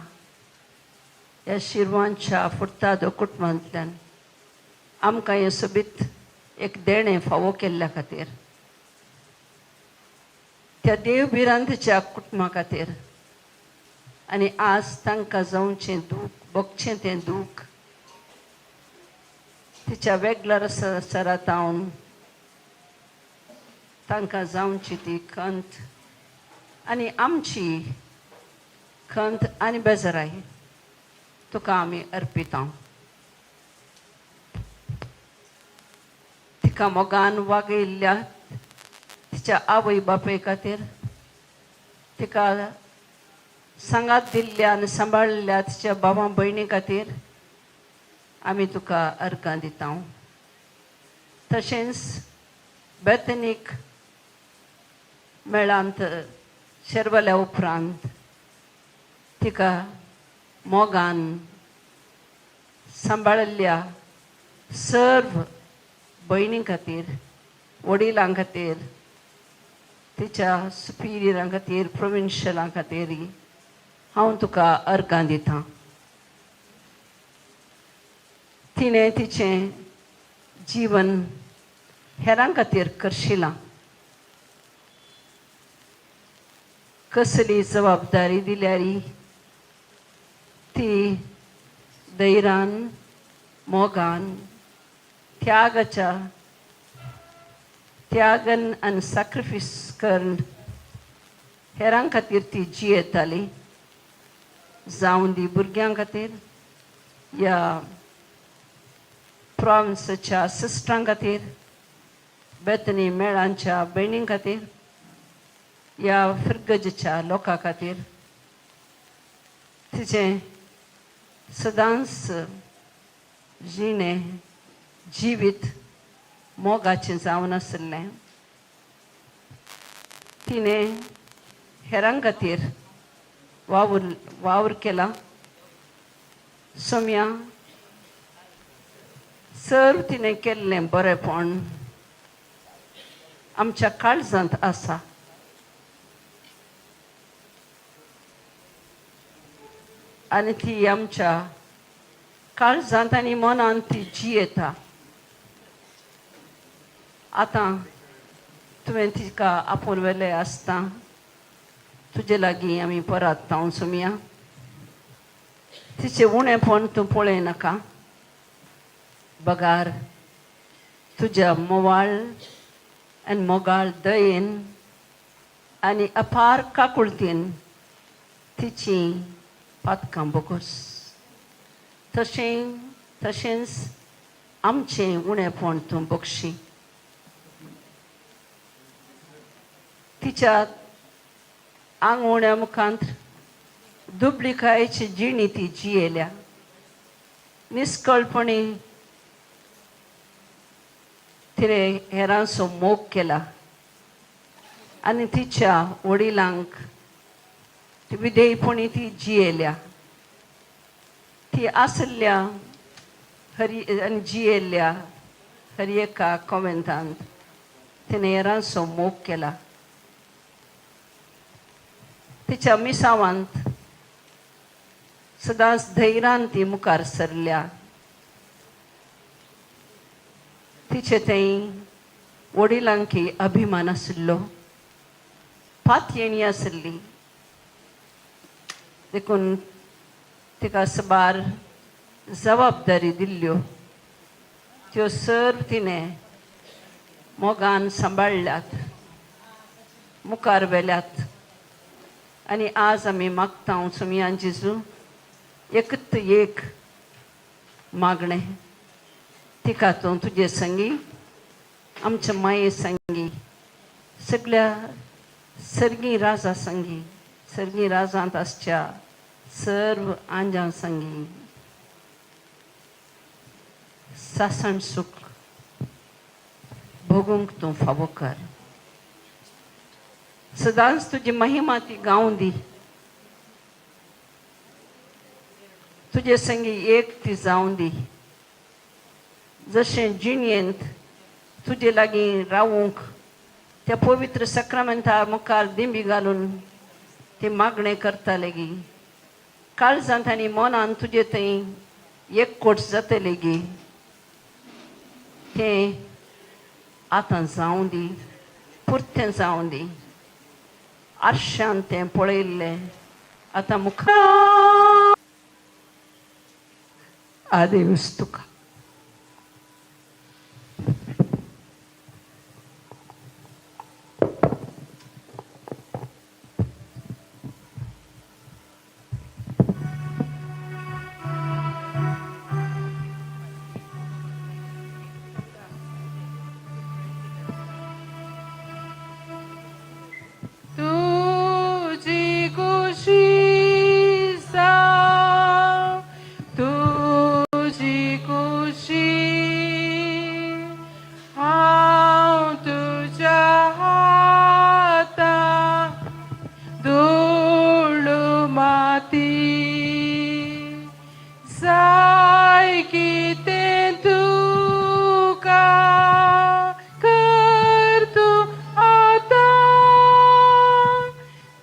ह्या शिरवांच्या फुर्तादो कुटुंबांतल्यान आमकां हें सोबीत एक देणें फावो केल्ल्या खातीर, त्या देव भिरांतीच्या कुटुंबा खातीर आनी आज तांकां जावचें दूख, भोगचें तें दूख तिच्या वेगळ्या सरातावन तांकां जावची ती खंत आनी आमची खंत आनी बेजाराय तुका आमी अर्पिता. तिका मोगान वागयल्ल्या तिच्या आवय बापाय खातीर, तिका सांगात दिल्ल्या आनी सांबाळिल्ल्या तिच्या बाबा भयणी खातीर आमी तुका अर्गां दिता. तशेंच बेतनीक मेळांत शेरवल्या उपरांत तिका मोगान सांबाळिल्ल्या सर्व भयणी खातीर, वडिलां खातीर, तिच्या सुपिरियरां खातीर, प्रोविन्शियलां खातीर हांव तुका अर्गां दितां. तिणें तिचें जीवन हेरां खातीर करशिलां. कसली जबाबदारी दिल्यार ती धैर्यान, मोगान, त्यागाच्या त्यागन आनी सॅक्रिफीस करून हेरां खातीर ती जियेताली. जावं दी भुरग्यां खातीर या प्रोविन्साच्या सिस्टरां खातीर, बेतनी मेळांच्या भयणीं खातीर या फिरगजेच्या लोकां खातीर, तिचें सदांच जिणें जिवीत मोगाचें जावन आशिल्लें. तिणें हेरां खातीर वावर वावर केला. सोम्या, सर्व तिणें केल्लें बरेंपण आमच्या काळजांत आसा. आनी ती आमच्या काळजांत आनी मनांत ती जियेता. आतां तुवें तिका आपोवन व्हेलें आसता तुजे लागीं आमी परत हांव सोमया. तिचें उणेपण तूं पळय नाका, बगार तुज्या मोवाळ आनी मोगाळ दयेन आनी अपार काकुळतीन तिचीं पातकां बोगोस. तशें तशेंच आमचें उणेपण तूं बक्षी. तिच्या आंगवण्या मुखांत दुबळिकायेची जिणी ती जियेल्या. निस्कळपणी तिणें हेरांचो मोग केला आनी तिच्या वडिलांक विधेयपणी ती जियेल्या. ती आशिल्ल्या हरी आनी जियेल्ल्या हर एका कॉमेंतांत तिणें हेरांचो मोग केला. तिच्या मिसावांत सदांच धैर्यान ती मुखार सरल्या. तिचे थंय वडिलांकी अभिमान आशिल्लो, पातयेणी आशिल्ली, देखून तिका साबार जबाबदारी दिल्ल्यो. त्यो सर्व तिणें मोगान सांबाळ्ळ्यात, मुखार व्हेल्यात. आनी आज आमी मागता सोमया जेजू, एकत एक मागणें, तिका तूं तुजे संगी, आमच्या माये संगी, सगळ्या सर्गी राजा संगी, सर्गी राजांत आसच्या सर्व आंजां संगी सासण सुख भोगूंक तूं फावो कर. सदांच तुजी महिमा ती गावूं दी, तुजे संगी एक ती जावं दी. जशें जिणयेंत तुजे लागीं रावूंक त्या पवित्र सक्रामेंता मुखार दिंबी घालून ती मागणें करता गी, काळजांत आनी मनान तुजे थंय एकवट जातले गी, तें आतां जावं दी, पुरतें जावं दी. आरशान तें पळयल्लें आतां मुखार. आदेवस तुका. तुजी खुशी जावं, तुजी खुशी, हांव तुज्या हाता धूळ माती, जाय कितें तुका कर तूं आतां,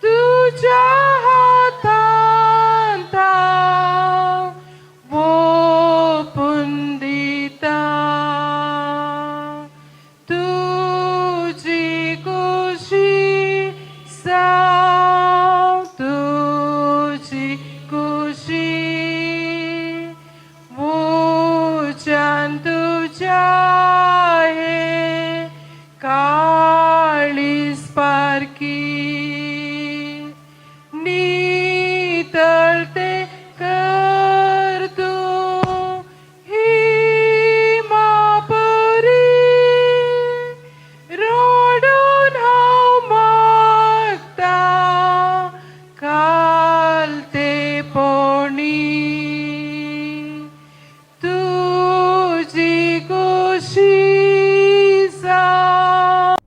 तुज्या हातांत हांव ओंपून दिता. तुजी खुशी जावं, तुजी खुशी, उज्यान तुज्या हें काळीज पारखी, नितळतें कर तूं हिमापरी, रडून हांव मागता कालतेपणी. तुजी खुशी जावं.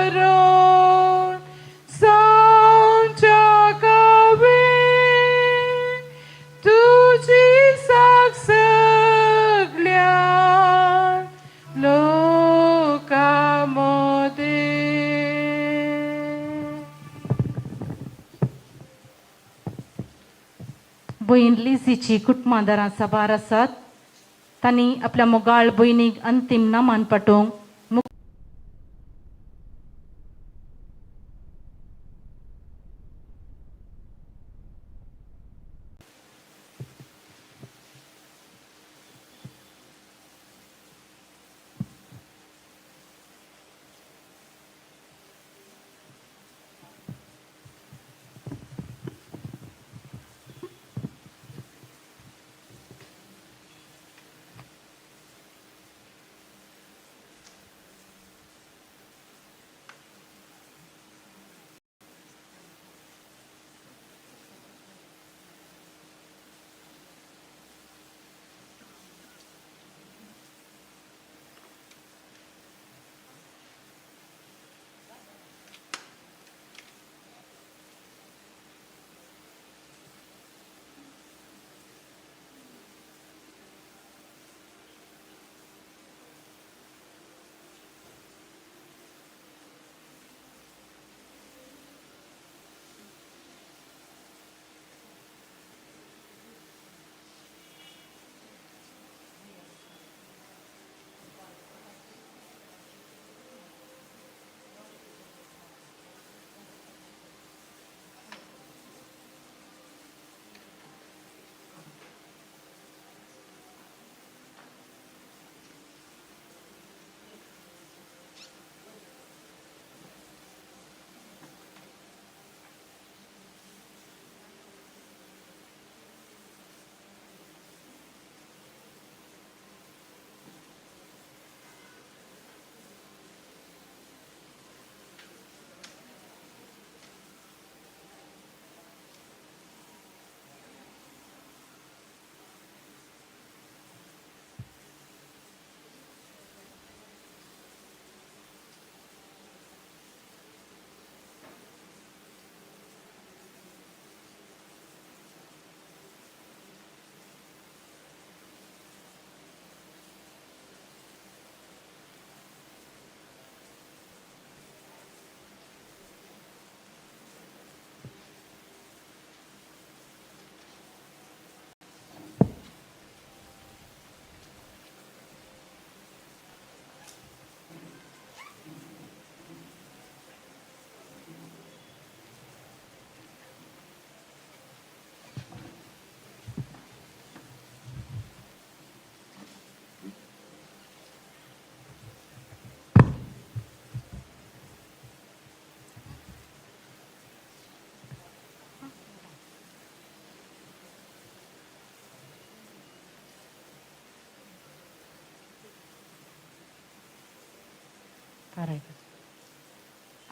करून जावच्या कवी तुजी साक सगळ्या लोकां मदें. भयण लिझीची कुटुंबादारां साबार आसात. तांणी आपल्या मोगाळ भयणीक अंतीम नमन पाठोवंक.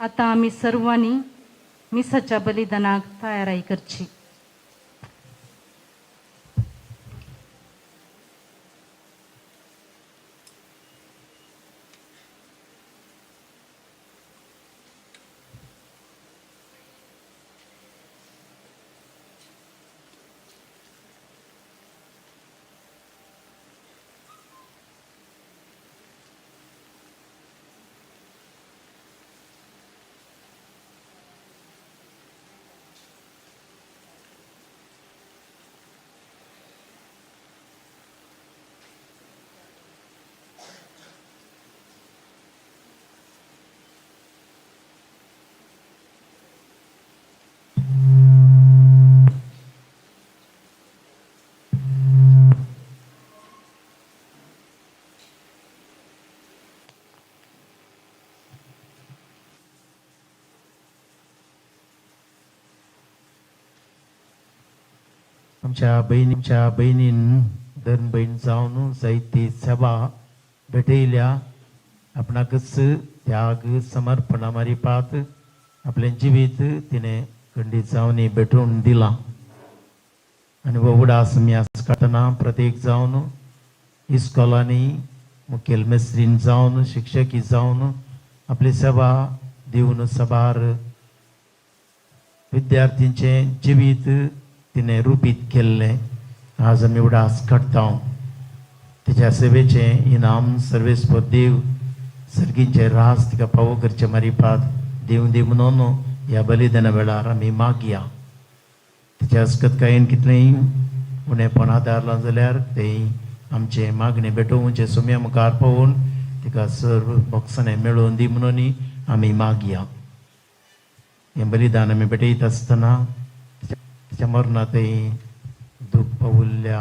आतां आमी सर्वांनी मिसाच्या बलिदानाक तयाराय करची. आमच्या बहिणीच्या बहिणीन धर्म बहीण जावन जायती सेवा भेटयल्या. आपणाकच त्याग समर्पणा मारिपात आपलें जिवीत तिणें खंडीत जावन भेटोवन दिलां. आनी हो उडास आमी आज काडटना प्रत्येक जावन इस्कॉलांनी मुखेल मेस्त्रीन जावन शिक्षकी जावन आपली सेवा दिवन साबार विद्यार्थींचें जिवीत तिणें रुपीत केल्लें आज आमी उडास काडटा. तिच्या सेवेचें इनाम सर्वेस्पर देव सर्गींचे रास तिका पावो करचे मारिपात देव देव म्हणून ह्या बलिदाना वेळार आमी मागया. तिच्या अस्कतकायेन कितलेंय उणेपण आदारलां जाल्यार तें आमचें मागणें भेटोवचें सुम्या मुखार पावोवन तिका सर्व बॉक्सांनी मेळोवन दी म्हणून आमी मागया. हें बलिदान आमी भेटयत आसतना तिच्या मरणांतय दूख पावुल्ल्या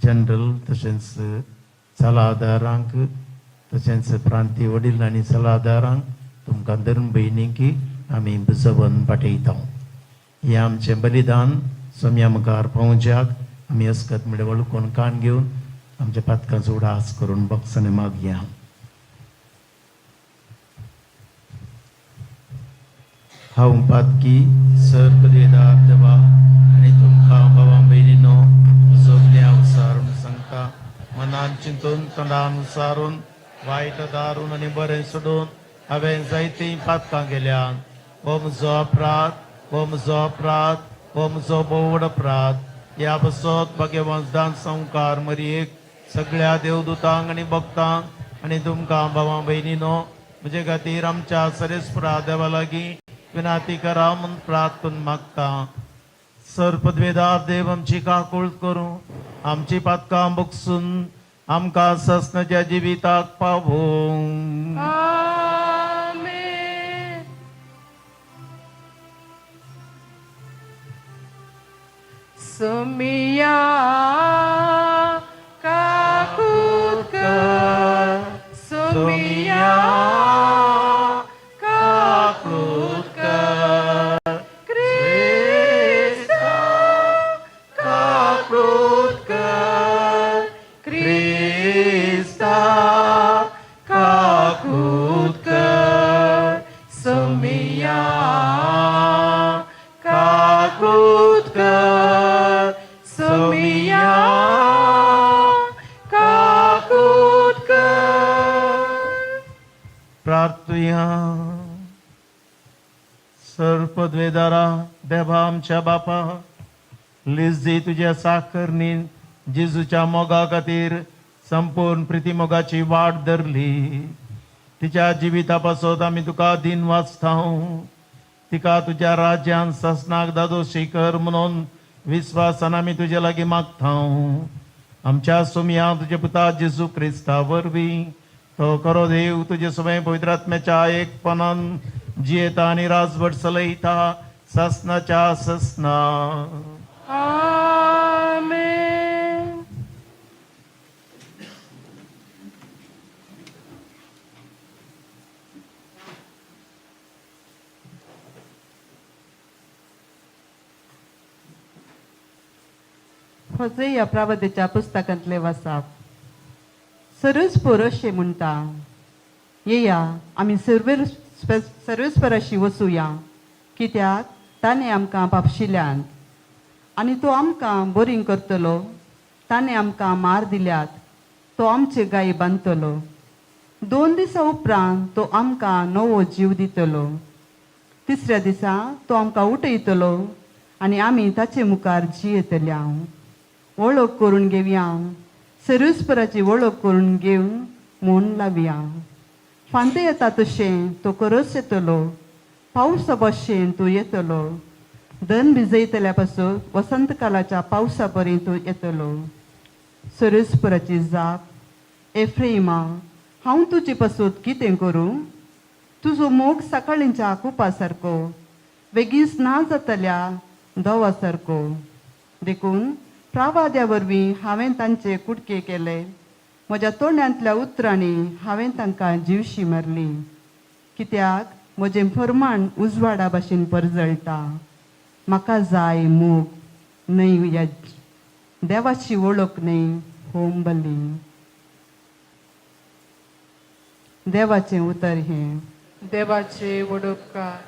जनरल तशेंच सलादारांक तशेंच प्रांतीय वडील आनी सलादारांक तुमकां धर्म भयणींक आमी बुजोवन पाठयता. हें आमचें बलिदान सोम्या मुखार पावोवच्याक आमी अस्कत म्हणल्यार वळखून कान घेवन आमच्या पातकांचो उडास करून बॉक्सांनी मागया. हांव पातकी सर पदवेदार देवा आनी तुमकां भावा भयणीनो जोगले हांव सारून सांगता, मनान चिंतून तोंडान सारून वायट दारून आनी बरें सोडून हांवें जायतीं पातकां केल्यान. हो म्हजो अपराध, हो म्हजो अपराध, हो म्हजो भोव अपराध. ह्या पासत भाग्यवंशदान संवकार मरयेक सगळ्या देवदूतांक आनी भक्तांक आनी तुमकां भावा भयणीनो म्हजे खातीर आमच्या सरेस्परा देवा लागीं विनाती करा म्हूण प्रार्थन मागता. सर पदवेदार देव आमची काकूळ करूं, आमची पातकां बगसून आमकां ससनाच्या जिविताक पावोवं. आमेन. सोमिया काकूत कर, सोमिया काकूत कर, क्रिस्ता काकूत कर, क्रिस्ता काकूत कर, सोमिया काकूत कर, सोमिया काकूत कर. प्रार्थुया. सर पदवेदारा देवा आमच्या बापा, लिज्जी तुज्या साखरणीन जेजूच्या मोगा खातीर संपूर्ण प्रिती मोगाची वाट धरली. तिच्या जिविता पासत आमी तुका दिन वाचता. तिका तुज्या राज्यान ससनाक दादोशी कर म्हणून विस्वासान आमी तुजे लागीं मागता. आमच्या सुमया तुज्या पुता जेजू क्रिस्ता वरवीं तो करो देव तुजे सुमें पवित्र आत्म्याच्या एकपणान जियेता आनी राजवट चलयता ससनाच्या ससना. आमेन. होझेया प्रावतेच्या पुस्तकांतले वासाप. सरूच पुरोशे म्हणटा, येया आमी सर्वेस्पराशी वचुया, कित्याक ताणें आमकां पापशिल्यान आनी तो आमकां बरीं करतलो. ताणें आमकां मार दिल्यात, तो आमचे गाय बांदतलो. 2 दिसां उपरांत तो आमकां नवो जीव दितलो. तिसऱ्या दिसा तो आमकां उठयतलो आनी आमी ताचे मुखार जियेतले. वळख करून घेवया, सर्वेस्पराची वळख करून घेवन म्हूण लावया. फांते येता तशें तो करस येतलो, पावसा भशेन तूं येतलो. धन भिजयतल्या पासून वसंतकालाच्या पावसा परी तूं येतलो. सर्वेस्पराची जाप, एफ्रेमा, हांव तुजे पासून कितें करूं? तुजो मोग सकाळींच्या कुपा सारको, बेगीच ना जातल्या दवा सारको. देखून प्रावाद्या वरवीं हांवें तांचे कुडके केले, म्हज्या तोंडांतल्या उतरांनी हांवें तांकां जिवशी मारली. कित्याक म्हजें फरमाण उजवाडा भाशेन परजळटा. म्हाका जाय मोग न्हय, ह्या देवाची वळख न्हय होम बली. देवाचें उतर हें. देवाचे वडोपकार.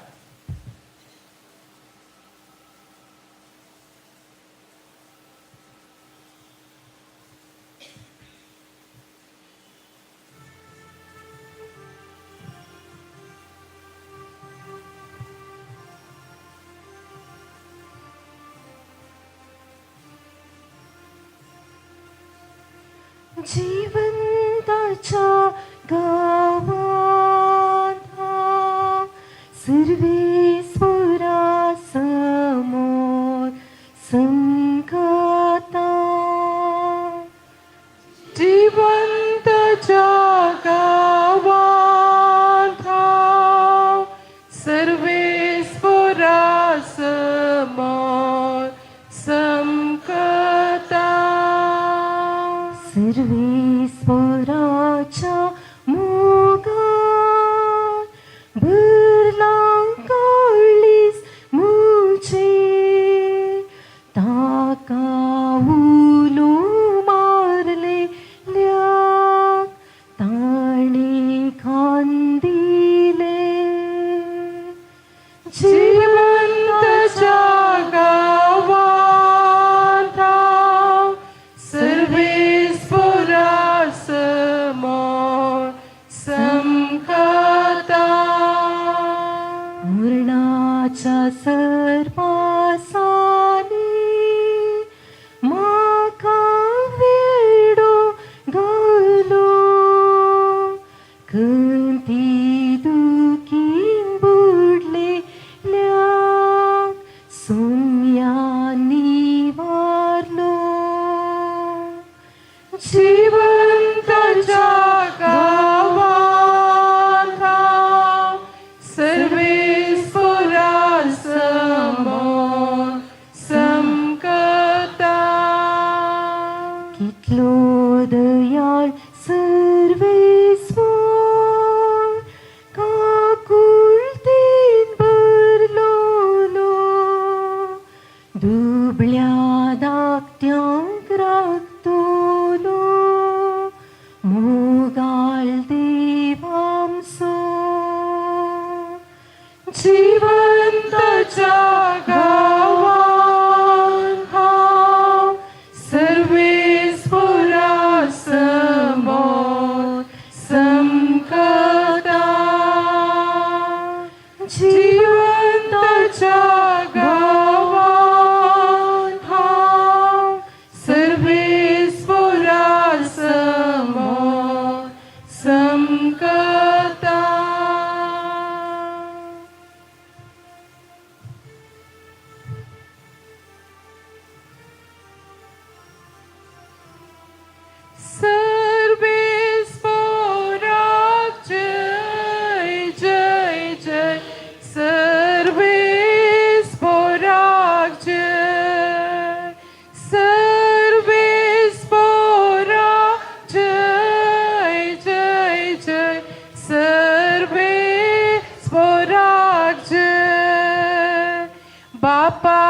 जिवंताच्या गावात सर्वेस्वरा समोर संकता. जिवंतच्या गावात सर्वेस्वरा समोर संकता. सर्वेस्वराच्या मोगान भरलां काळीज मुझे, ताका उलो मारलेल्याक ताणें खान दिले. जिवंतच्या गावात सर्वेस्वरा समोर संकता. मरणाच्या सर्वासानी म्हाका वेडो घालो, खंती दुखीन बुडलेल्याक सोम्यानी वारलो. जिवंतच्या गावात सर्वेस्वरा समोर संकता. कितलो दयाळ सर्वेस्वर, काकुळतेन भरलोलो, दुबळ्या धाकट्यांक राखतलो मोगाळ देव आमचो. जिवंतच्या गावात सर्वेस्वरा समोर संकता. जिवंतच्या गावात सर्वेस्वरा समोर संकता. सर्वेस्वराक जय जय जय, सर्वेस्वराक जय, सर्वेस्वराक जय जय जय, सर्वेस्वराक जय. बापा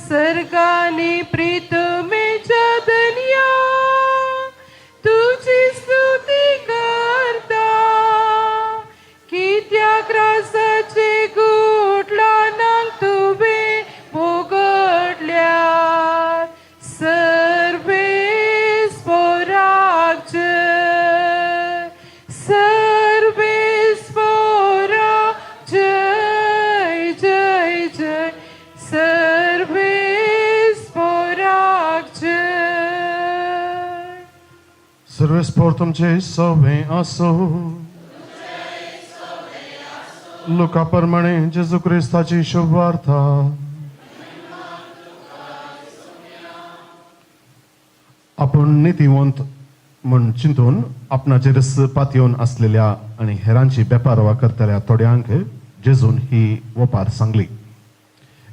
सर्गानी प्रीतमेच्या धनया, तुझी स्तुती करता. त्रासाचे गुटलानांक तुवें उगडल्यात. सर्वेस पोराक जय, सर्वेस पोराक जय जय जय, सर्वेस पोराक जय. सर्वेस्पोर तुमचे सवे आसो. लुका प्रमाणे जेजू क्रिस्ताची शुभवार्ता. आपण नितीवंत म्हूण चिंतून आपणाचेरच पातयेवन आसलेल्या आनी हेरांची बेपारवा करतल्या थोड्यांक जेजून ही वपार सांगली.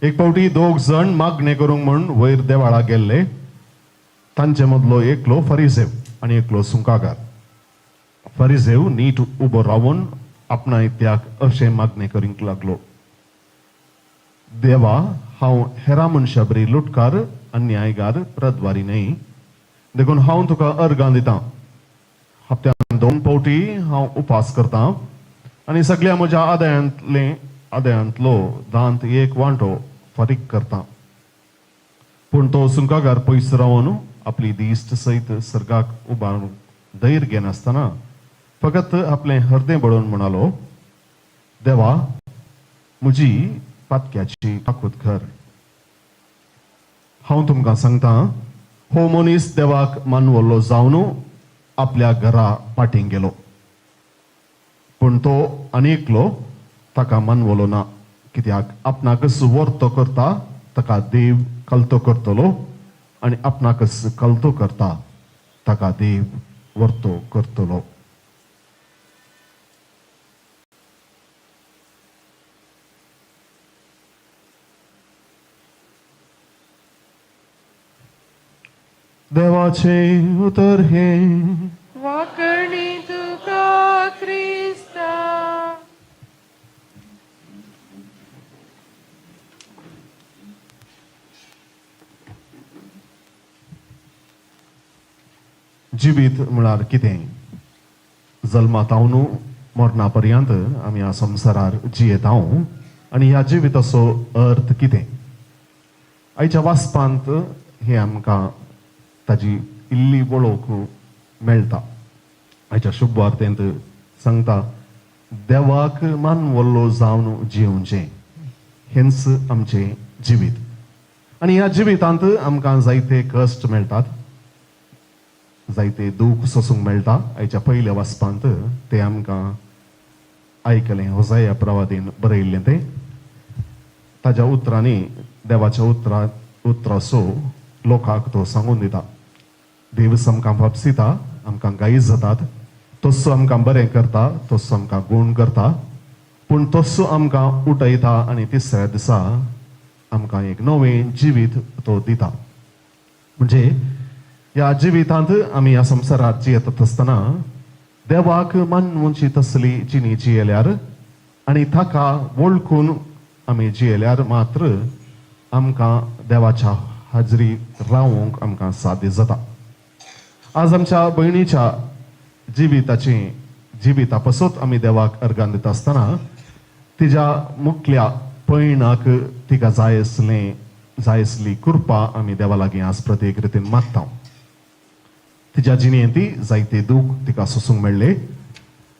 एक फावटी दोग जण मागणें करूंक म्हूण वयर देवाळा गेल्ले. तांचे मदलो एकलो फरिजेव आनी एकलो सुंकाकार. फरिजेव नीट उबो रावन आपणा इत्याक अशें मागणें करूंक लागलो, देवा, हांव हेरा मनशा बरी लुटकार, अन्यायगार, प्रद्वारी न्हय. देखून हांव तुका अर्गां दितां. हप्त्यान 2 फावटी हांव उपास करतां आनी सगळ्या म्हज्या आदायांतलो दांत एक वांटो फारीक करतां. पूण तो सुंकागार पयस रावन आपली दिश्ट सयत सर्गाक उबारून धैर्य घेनासतना फकत आपलें हर्दें बडोवन म्हणालो, देवा, म्हजी पातक्याची काकूत कर. हांव तुमकां सांगता, हो मनीस देवाक मानवल्लो जावन आपल्या घरा पाटीं गेलो, पूण तो आनी एकलो ताका मानवलो ना, कित्याक आपणाकच वर्तो करता ताका देव कलतो करतलो आनी आपणाकच कलतो करता ताका देव वर्तो करतलो. देवाचें उतर हें. वाकणी तुका क्रिस्ता. जिवीत म्हळ्यार कितें? जल्मातावन मरणा पर्यंत आमी ह्या संवसारार जियेता आनी ह्या जिविताचो अर्थ कितें? आयच्या वाचपांत हें आमकां ताजी इल्ली वळख मेळटा. आयच्या शुभवार्तेंत सांगता, देवाक मानवल्लो जावन जियोवचें हेंच आमचें जिवीत. आनी ह्या जिवितांत आमकां जायते कश्ट मेळटात, जायते दूख सोसूंक मेळटा. आयच्या पयल्या वाचपांत तें आमकां आयकलें, होजाया प्रवादीन बरयल्लें तें. ताज्या उतरांनी, देवाच्या उतराचो लोकांक तो सांगून दिता. देव आमकां फापसिता, आमकां गायी जातात, तसो आमकां बरें करता, तसो आमकां गूण करता, पूण तसो आमकां उठयता आनी तिसऱ्या दिसा आमकां एक नवें जिवीत तो दिता. म्हणजे ह्या जिवितांत आमी ह्या संवसारार जियेतात आसतना देवाक मानवची तसली जिणी जियेल्यार आनी ताका वळखून आमी जियेल्यार मात्र आमकां देवाच्या हाजरी रावूंक आमकां साध्य जाता. आज आमच्या भयणीच्या जिविताची जिविता पासत आमी देवाक अर्गान दिता आसतना तिज्या मुखल्या पयणाक तिका जाय आसलें, जाय आसली कृपा आमी देवा लागीं आज प्रत्येक रितीन मागता. तिज्या जिणेंत जायते दूख तिका सोसूंक मेळ्ळे.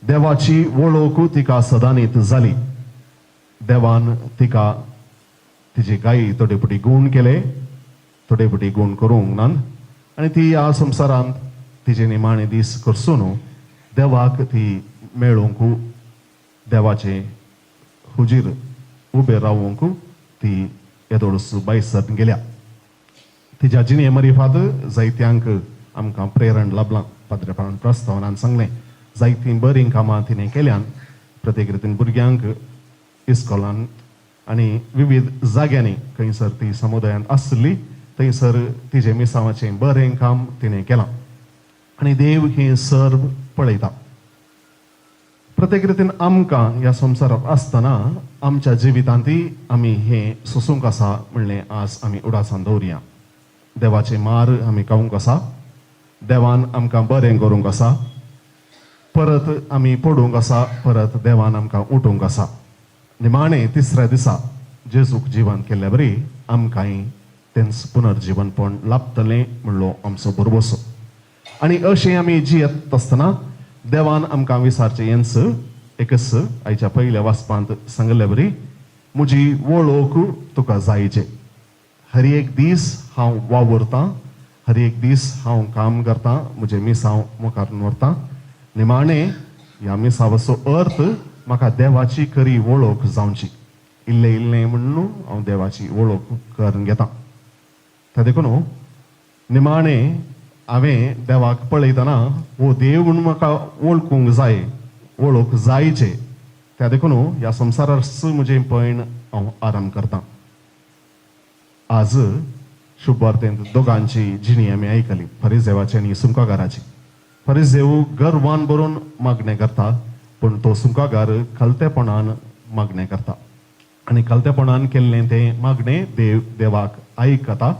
देवाची वळख तिका सदांनीत जाली. देवान तिका तिची गायी थोडे फावटी गूण केले, थोडे फावटी गूण करूंक नात, आनी ती ह्या संवसारांत तिचे निमाणे दीस करसून देवाक ती मेळूंक, देवाचे हुजीर उबे रावूंक ती येदोळस बायसर गेल्या. तिज्या जिणे मरिफात जायत्यांक आमकां प्रेरण लाभलां. पाद्रेपणान प्रस्तावनान सांगलें, जायतीं बरीं कामां तिणें केल्यान, प्रत्येक रितीन भुरग्यांक इस्कॉलान आनी विविध जाग्यांनी खंयसर ती समुदायांत आसली थंयसर तिजें मिसांवाचें बरें काम तिणें केलां आनी देव हें सर्व पळयता. प्रत्येक रितीन आमकां ह्या संवसारांत आसतना आमच्या जिवितांतय आमी हें सोसूंक आसा म्हणलें आज आमी उडासान दवरया. देवाचे मार आमी खावंक आसा, देवान आमकां बरें करूंक आसा. परत आमी पडूंक आसा, परत देवान आमकां उठूंक आसा. निमाणें तिसऱ्या दिसा जेजूक जिवन केल्ल्या बरी आमकांय तेंच पुनर्जिवनपण लाभतलें म्हणलो आमचो भरवसो. आनी अशें आमी जियेत आसतना देवान आमकां विचारचें हेंच एकच आयच्या पयल्या वाचपांत सांगले बरी, म्हजी वळख तुका जायचे. हर एक दीस हांव वावुरतां, हर एक दीस हांव काम करतां, म्हजें मिसांव मुखार व्हरतां. निमाणें ह्या मिसावाचो अर्थ म्हाका देवाची खरी वळख जावची. इल्लें इल्लें म्हणून हांव देवाची वळख करून घेतां. त्या देखून निमाणें हांवें देवाक पळयतना हो देव म्हणून म्हाका वळखूंक जाय, वळख जायचे. त्या देखून ह्या संवसारार म्हजें पयण हांव आराम करतां. आज शुभवार्तेंत दोगांची जिणी आमी आयकली, फरिजेवाची आनी सुंकागाराची. फरिजेव गर्वान भरून मागणें करता, पूण तो सुंकागार खलतेपणान मागणें करता आनी खलतेपणान केल्लें तें मागणें देव देवाक आयकता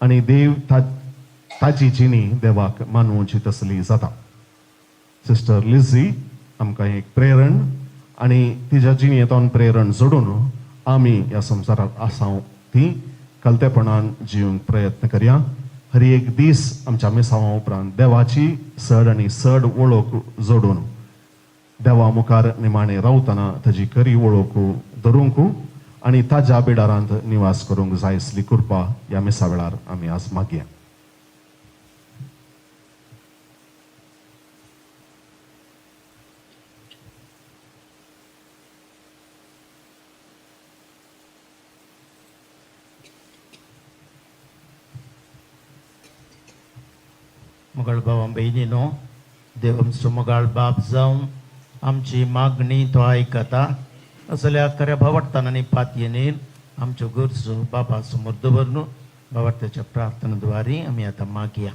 आनी देव ताजी जिणी देवाक मानवची तसली जाता. सिस्टर लिझी आमकां एक प्रेरण आनी तिच्या जिणेंतल्यान प्रेरण जोडून आमी ह्या संवसारार आसा ती कलतेपणान जिवंक प्रयत्न करया. हर एक दीस आमच्या मिसांवा उपरांत देवाची चड आनी चड वळख जोडून देवा मुखार निमाणें रावतना ताजी खरी वळख धरूंक आनी ताज्या बिडारांत निवास करूंक जाय असली कृपा ह्या मिसा वेळार आमी आज मागया. मोगाळ भावा भयणीनो, देव आमचो मोगाळ बाप जावं आमची मागणी तो आयकता. असल्या खऱ्या भावार्थान आनी पातयेन आमच्यो गरजो बाबा समोर दवरून भावार्थाच्या प्रार्थना द्वारे आमी आतां मागया.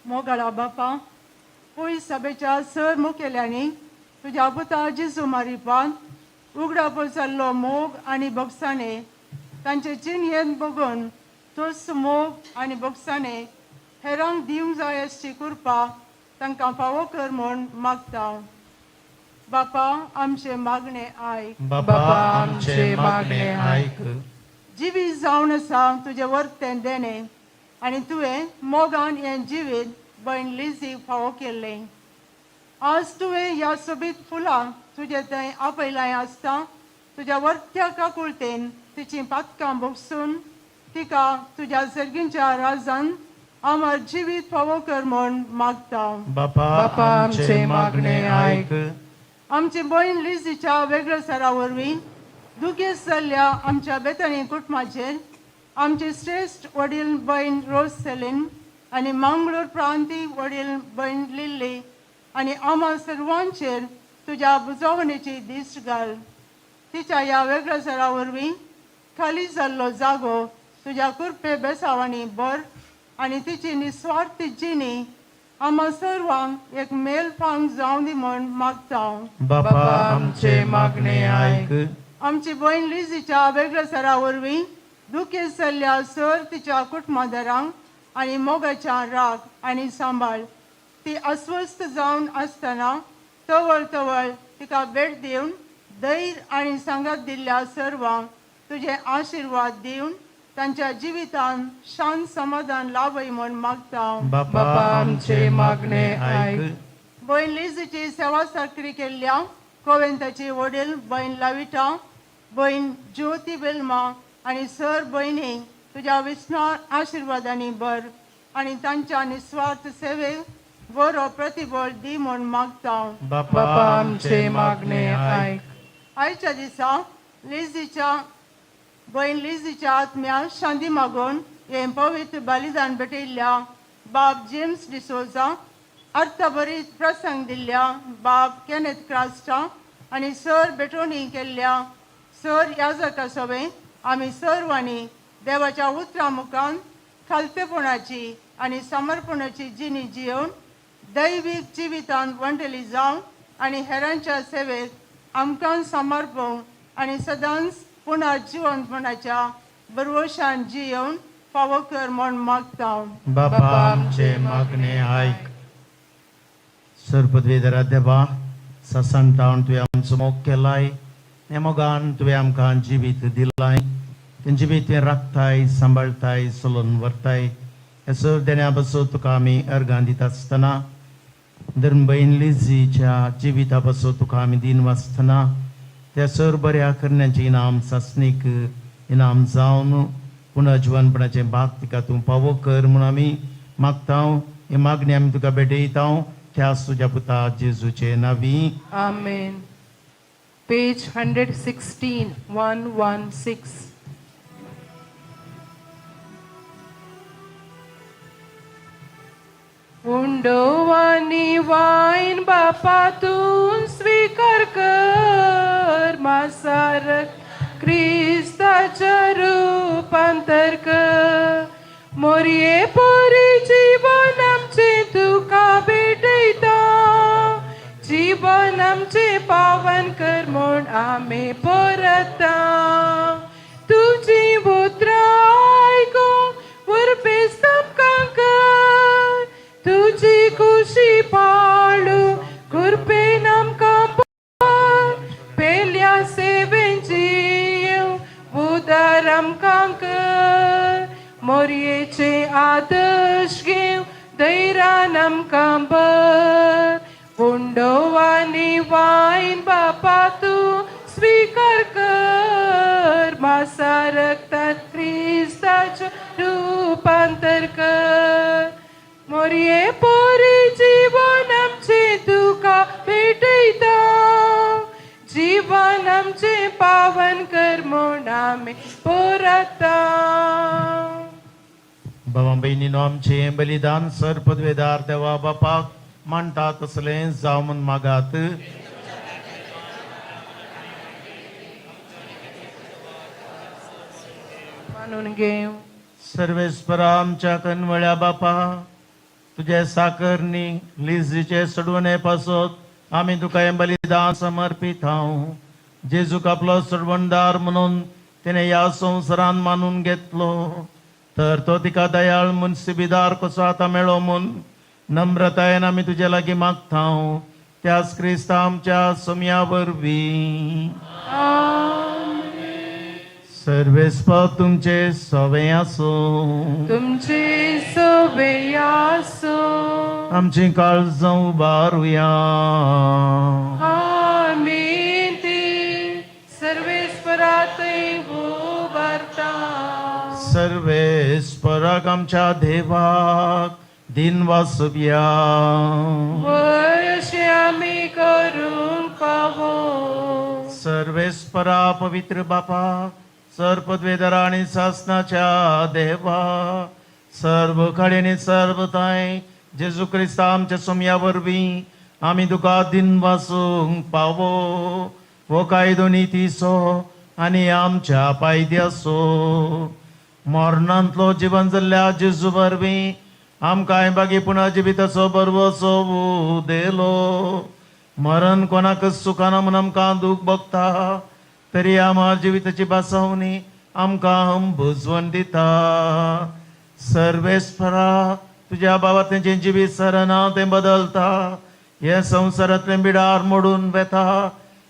मोगाळा बापा, पयस सभेच्या सर मुखेल्यांनी तुज्या पुता जेजू मारिपान उगडापो जाल्लो मोग आनी भोगसाणे तांचे जिणयेन बघून तोच मोग आनी भोगसाणे हेरांक दिवंक जाय अशी कृपा तांकां फावो कर म्हूण मागता. बापा आमचें मागणें आयक. बाबा आमचे मागणे आयक. जिवीत जावन आसा तुजें वर्तें देणें आनी तुवें मोगान हें जिवीत भयण लिझीक फावो केल्लें. आज तुवें ह्या सोबीत फुलां तुजे थंय आपयलां आसता तुज्या वर्त्या काकुळतेन तिचीं पातकां भोगसून तिका तुज्या सर्गींच्या राजान अमर जिवीत फावो कर म्हूण मागता. बापा आमचे मागणे आयक. आमची भयण लिझीच्या वेगळेसरा वरवीं दुखेस्त जाल्ल्या आमच्या बेतनी कुटुंबाचेर आमची श्रेश्ठ वडील भयण रोज सेलीन आनी मंगळूर प्रांती वडील भयण लिल्ली आनी आम्हा सर्वांचेर तुज्या बुजवणेची दिश्ट घाल. तिच्या ह्या वेगळेसरा वरवीं खाली जाल्लो जागो तुज्या कृपे बेसावांनी भर आनी तिची निस्वार्थी जिणी आम्हा सर्वांक एक मेलफांग जावं दी म्हूण मागता. बापा आमचे मागणे आयक. आमची भयण लिझीच्या वेगळेसरा वरवीं दुखेस्त जाल्ल्या सर तिच्या कुटुंबादारांक आनी मोगाच्या राग आनी सांबाळ. ती अस्वस्थ जावन आसतना तवळ तवळ तिका भेट दिवन धैर्य आनी सांगात दिल्ल्या सर्वांक तुजे आशिर्वाद दिवन तांच्या जिवितान शांत समाधान लाभय म्हूण मागता. बापा आमचे मागणे आयक. भयण लिझीची सेवा चाकरी केल्ल्या कोवेंताची वडील भयण लाविटा, भयण ज्योती बेलमा आनी सर भयणींक तुज्या विस्वार आशिर्वादांनी भर आनी तांच्या निस्वार्थ सेवेक बरो प्रतिबळ दी म्हूण मागता. बापा आमचे मागणे आयक. आयच्या दिसा लिझीच्या भयण लिझीच्या आत्म्या शांती मागून हें पवित्र बलिदान भेटयल्ल्या बाब जेम्स डिसोजा, अर्थभरीत प्रसंग दिल्ल्या बाब केनेथ क्रास्टा आनी सर भेटवणी केल्ल्या सर याजका सवें आमी सर्वांनी देवाच्या उतरां मुखान खालतेपणाची आनी समर्पणाची जिणी जियोवन दैवीक जिवितांत वंडली जावन आनी हेरांच्या सेवेक आमकां समर्पूंक आनी सदांच पुनर्जिवनपणाच्या बरवशान जियेवन फावो कर म्हूण मागता. बापा आमचे मागणे आयक. सरपदवेदरा देवा, ससंतावन तुवें आमचो मोग केलाय, ह्या मोगान तुवें आमकां जिवीत दिलाय. तें जिवीत तुवें राखताय, सांबाळटाय, चलोवन व्हरताय. ह्या सर देण्या पासून तुका आमी अर्गां दिता आसतना, धर्मभयण लिझीच्या जिविता पासून तुका आमी दिन वाचतना, त्या सर बऱ्या करण्याचें इनाम सासणीक इनाम जावन पुनर्जिवनपणाचें भाग तिका तूं पावो कर म्हूण आमी मागता. ही मागणी आमी तुका भेटयता त्या तुज्या पुता जेजूचे नावी. आमेन. पेज 116, 116. उंडोवानी वायन बापा तूं स्वीकार कर, मासारक क्रिस्ताच्या रुपांतर कर. मोरये पोरी जीवन आमचें तुका भेटयता, जीवन आमचें पावन कर म्हूण आमी परता. तुजी उतरां आयकूंक उर्बेस्त आमकां कर, तुजी खुशी पाळू कृपेन आमकां भर. पेल्या सेवेन जीव उदार आमकां कर, मोरयेचे आदर्श घेव धैर्यान आमकां भर. उंडोवानी वायन बापा तूं स्वीकार कर, मासा रक्तात क्रिस्ताचें रुपांतर कर. मोरये पोरी जीवन आमचें तुका भेटयता, जीवन आमचें पावन कर म्हूण आमी परता. बाबा भयणीनो, आमचें बलिदान सर पदवेदार देवा बापाक मांडटा तसलें जावं म्हूण मागात. मानून घेव. सर्वेस्परा, आमच्या कनवळ्या बापा, तुजे साकरनी लिझीचे सोडवणे पासत आमी तुका हें बलिदान समर्पीत हांव. जेजूक आपलो सोडवणदार म्हणून तिणें ह्या संवसारान मानून घेतलो, तर तो तिका दयाळ मुनसिबीदार कसो आतां मेळो म्हूण नम्रतायेन आमी तुजे लागीं मागता, त्याच क्रिस्ता आमच्या सोमया वरवीं. सर्वेस्पर तुमचे सवे आसूं. तुमचे सवे आसो. आमची काळजां उबारुया. आमी ती सर्वेस्परातय उबारता. सर्वेस्पराक आमच्या देवाक दिन वासुया. वयशे आमी करूंक पावो. सर्वेस्परा, पवित्र बापा, सर्व पदवेदारा आनी सासनाच्या देवा, सर्व कडेन सर्व ताय जेजू क्रिस्ता आमच्या सोमया वरवीं आमी तुका दिन वासूंक पावो. हो कायदो नितीचो आनी आमच्या पायद्याचो. मरणांतलो जिवन जाल्ल्या जेजू वरवीं आमकां बागी पुनः जिविताचो बरवसो दिलो. मरण कोणाकच सुखाना म्हूण आमकां दूख भोगता, तरी आम्हा जिविताची बासावणी आमकां बुजवण दिता. सर्वेस्परा, तुज्या बाबा तेंचें जिवीत सरना तें बदलता, हे संवसारांतलें बिडार मोडून वेता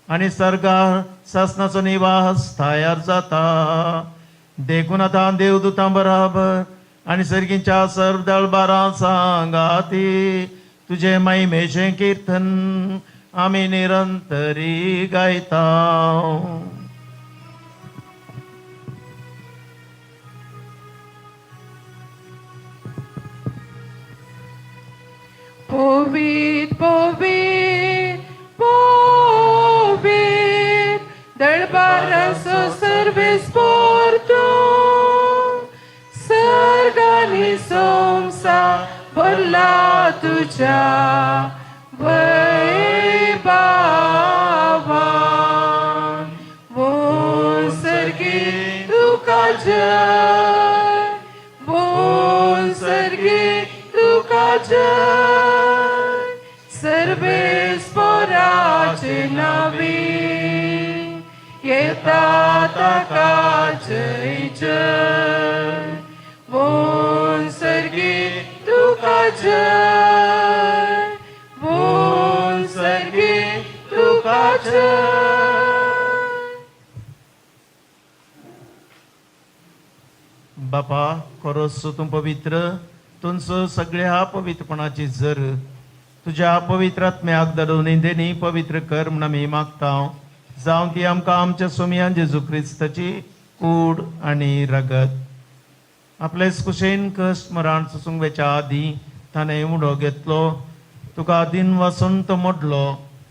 आनी सर्गार सासनाचो निवास तयार जाता. देखून आतां देवदूतां बराबर आनी सर्गीच्या सर्व दळबारां सांगाती तुजे महिमेचें कीर्तन आमी निरंतरी गायता. पवीत पवीत पवीत, दळबारांचो सर्वेस्पर तूं, सर्गांनी संवसार भरला तुज्या वैभावान. बोल सर्गी तुका जय, बोल सर्गी तुका जय, सर्वेस्पराचे नावे येता. येता ताका जय जय बोन सर्गी तुका जय बोन सर्गी तुका जय. बापा कोरोस तूं पवित्र तुमचो सगळ्या पवित्रपणाची जर तुज्या पवित्र आत्म्याक धाडून देनी पवित्र कर म्हूण आमी मागता जावं ती आमकां आमच्या सोमयान जेजू क्रिस्ताची कूड आनी रगत. आपलेच कुशेन कश्ट मरण सोसूंक वेच्या आदीं ताणें उडो घेतलो तुका दिन वासून तो मोडलो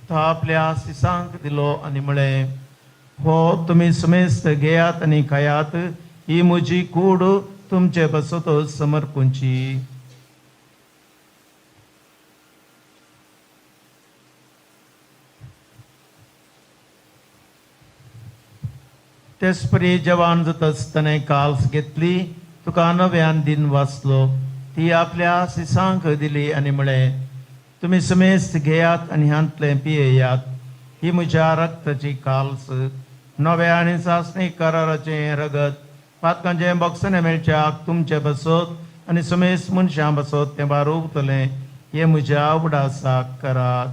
तो आपल्या सिसांक दिलो आनी म्हळें हो तुमी समेस्त घेयात आनी खायात ही म्हजी कूड तुमचे पासत समर्पूंची. तेच परी जवान जाता आसतना काल्स घेतली तुका नव्यान दिन वाचलो ती आपल्या सिसांक दिली आनी म्हळें तुमी समेस्त घेयात आनी हांतलें पियेयात ही म्हज्या रक्ताची काल्स नव्या आनी सासणी कराराचें रगत पातकांचें बॉक्सने मेळच्याक तुमचे बसत आनी समेस्त मनशां बसत तें बारोवतलें हें म्हज्या उडासाक करात.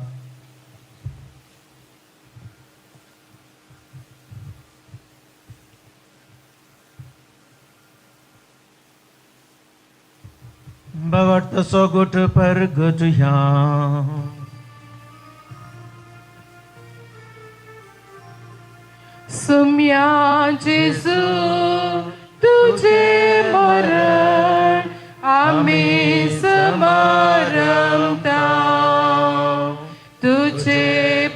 भगवत सो गुट पर गुट ह्या सुम्या जेजू तुझे मरण आमी समारंभता तुझे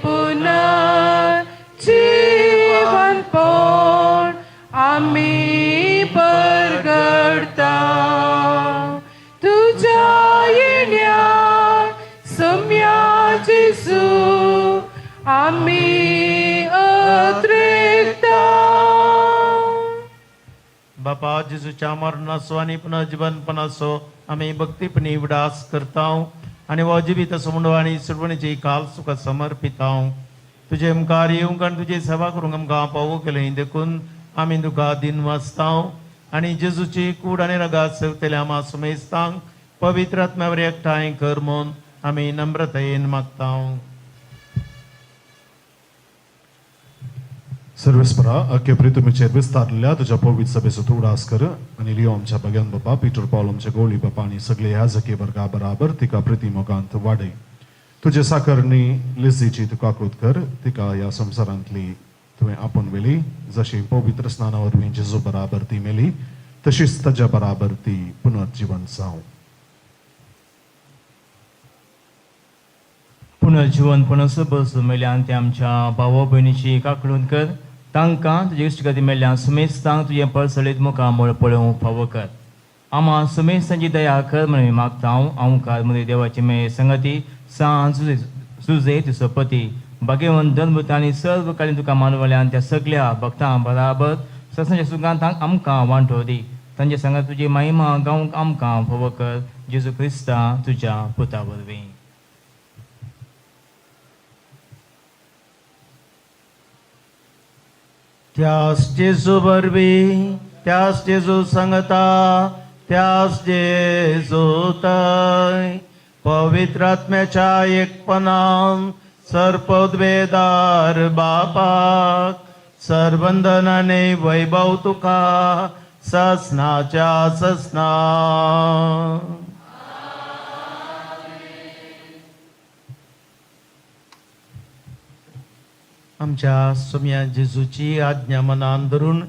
पुनर जीवनपण आमी परगडता तुझ्या येण्या सुम्या जेजू आमी अत्रेकता. बापा जेजूच्या मरणाचो आनी पुनर्जीवनपणाचो आमी भक्तीपणी उडास करता आनी हो जिवीत समूंड आनी सुडवणीची काल तुका समर्पिता. तुजे मुखार येवंक आनी तुजी सेवा करूंक आमकां पावो केलें देखून आमी तुका दिन वाचता आनी जेजूची कूड आनी रगात सेवतल्या आमा सुमेस्तांक पवित्र आत्म्या वरवीं एकठांय कर म्हूण आमी नम्रतायेन मागता. सर्वेस्परा अख्खे प्रितुमीचेर विस्तारलेल्या तुज्या पवित्र सभेचो तूं उडास कर आनी लियो आमच्या भग्यान बापा पिटर पावल आमच्या गोळी बापा आनी सगळे ह्या जके वर्गा बराबर तिका प्रिती मोगांत वाडय. तुजे साकरणी लिझीची तुका कृत कर तिका ह्या संवसारांतली तुवें आपोवन व्हेली जशी पवित्र स्नाना वरवीं जेजू बराबर ती मेली तशीच ताज्या बराबर ती पुनर्जीवन जावं. पुनर्जीवनपणाचो बस मेल्यान ते आमच्या भाव भयणीची काकडून कर तांकां तुजे इश्टगती मेल्ल्यान सुमेस्तांक तुजें परसळीत मुखामळ पळोवंक फावो कर. आमा सुमेस्तांची दया कर म्हण आमी मागता. हांव मदीं देवाची मे संगती सांज सुजे तुजो पती भाग्यवंत धर्मूत आनी सर्व कालीन तुका मानवल्यान त्या सगल्या भक्तां बराबर ससांच्या सुखांत आमकां वांटो दी. तांचे सांगात तुजी महिमा गावंक आमकां फावो कर जेजू क्रिस्ता तुज्या पुता वरवीं. त्यास जेजू वरवीं त्यास जेजू सांगता त्यास जेजू तय पवित्र आत्म्याच्या एकपणान सर्पद्वेदार बापाक सर्वंदनाने वैभव तुका ससनाच्या ससना. आमच्या सोम्या जेजूची आज्ञा मनान धरून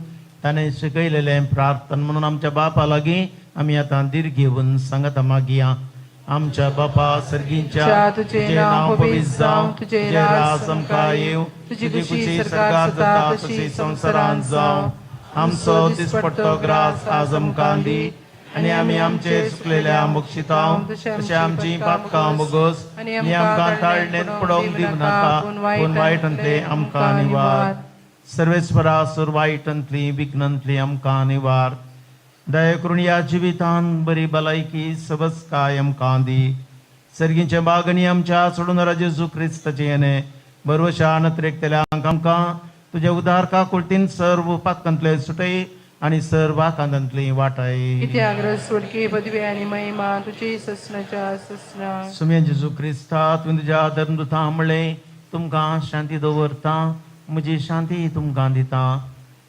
ताणें शिकयलेलें प्रार्थना म्हणून आमच्या बापा लागीं आमी आतां धीर घेवन सांगता मागया. आमच्या बापा सर्गींच्या तुझे नाव पवित्र जावं, तुझे राज आमकां येवं, तुजी खुशी सरकार जाता तशी संवसारांत जावं. आमचो दिसपट्टो ग्रास आज आमकां दी आनी आमी आमचे चुकलेल्या बक्षितां तशें आमची पापकां बोगस आनी आमकां ताळणेंत पडोवंक दिवं नाका पूण वायटांतले आमकां निवार. सर्वेस्परा सुर वायटांतली विघ्नांतली आमकां निवार. दया करून ह्या जिवितान बरी भलायकी सबसकाय आमकां दी. सर्गींचे बागणी आमच्या सोडून जेजू क्रिस्ताचे येणे बरवशा नत्रेकतल्यांक आमकां तुज्या उदार काकुळतीन सर्व पातकांतले सुटय आनी सर्व आकांतांतली वाटाय. कित्याक स्वर्गीय पदवी आनी महिमा तुजी ससनाच्या ससना. सुम्या जेजू क्रिस्ता, तुवें तुज्या धर्मदुतां म्हणलें, तुमकां शांती दवरता, म्हजी शांती तुमकां दिता.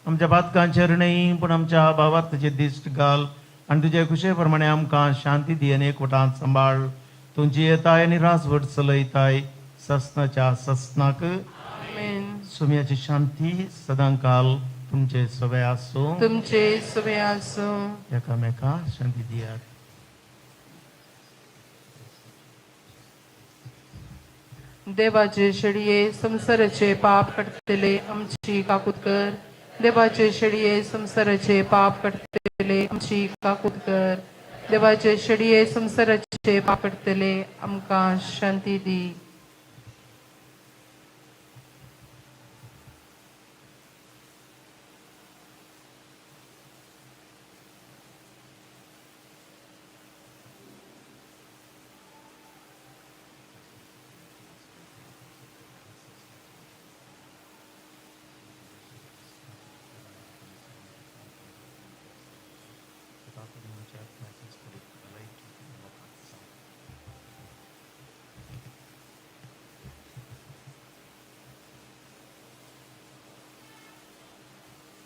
आमच्या पातकांचेर न्हय, पूण आमच्या भावात तुजे दिश्ट घाल आनी तुजे खुशे प्रमाणे आमकां शांती दी आनी एकवटांत सांबाळ. तूं जियेताय आनी राजवट चलयताय ससनाच्या ससनाक. आमेन. सुम्याची शांती सदांकाल तुमचे सवे आसूं. तुमचे सुवे आसूं. एकामेका शांती दियात. देवाचे शेडये, संसाराचे पाप काडटले, आमची काकूत कर. देवाचे शेडये, संसाराचे पाप काडटले, आमची काकूत कर. देवाचे शेडये, संसाराचे पाप काडटले, आमकां शांती दी.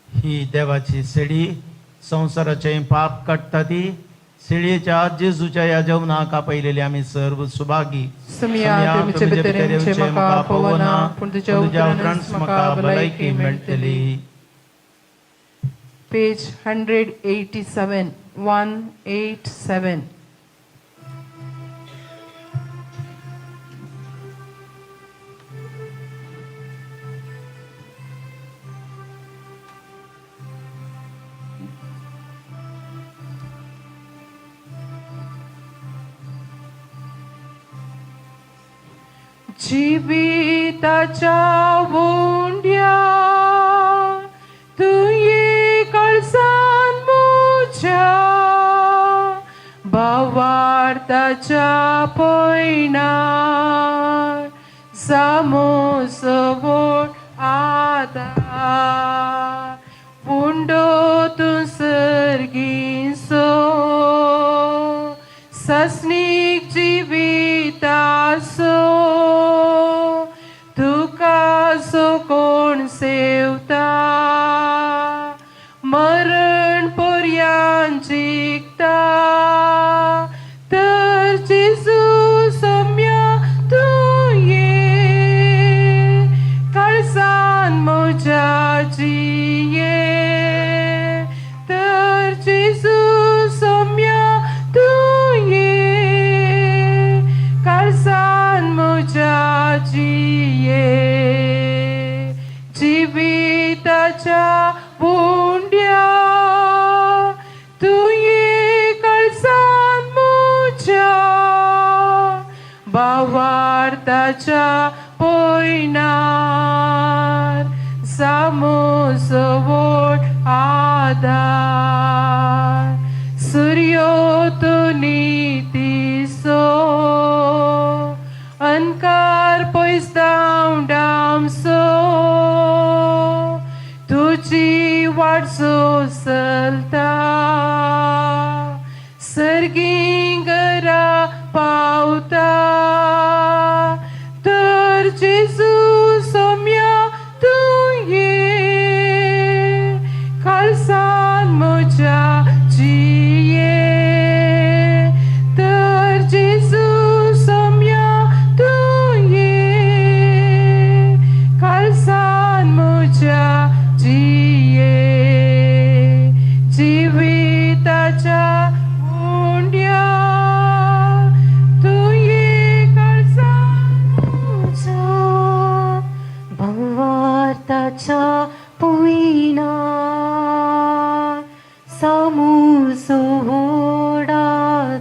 ही देवाची सेडी, संवसाराचें पाप काडटा ती. सेडयेच्या जेजूच्या ह्या जेवणाक आपयलेली आमी सर्व सुभागी. सुमया, तुमचे भितर येवचें म्हाका पवना, पूण तुज्या उपरांत म्हाका भलायकी मेळटली. Page 187, 187. जिविताच्या उंड्या तुये कळसान म्हज्या भावार्थाच्या पयणार सामोसवोड आदार उंडो तूं सर्गीसो ससनीक जिवितासो तुका सो कोण सेवता मरण पर्यान जिखता. तर जेजू सम्या, तूं ये काळजान म्हज्या जिये. तर जेजू सम्या, तूं ये काळजान म्हज्या जिये. जिविताच्या उंड्या तुये काळजान म्हज्या भावार्थाच्या पयणार सामोसवोट आदार सुर्यो तूं नितीसो अंकार पयस धांवडामसो तुजी वाट चलता सर्गी घरा पावता. तर जेजू सोम्या, तूं ये काळजान म्हज्या जिये. तर जेजू सोम्या, तूं ये काळजान म्हज्या जिये. जिविताच्या उंड्या तूं ये काळजान म्हज्या भावार्थाच्या पयणार सामोसो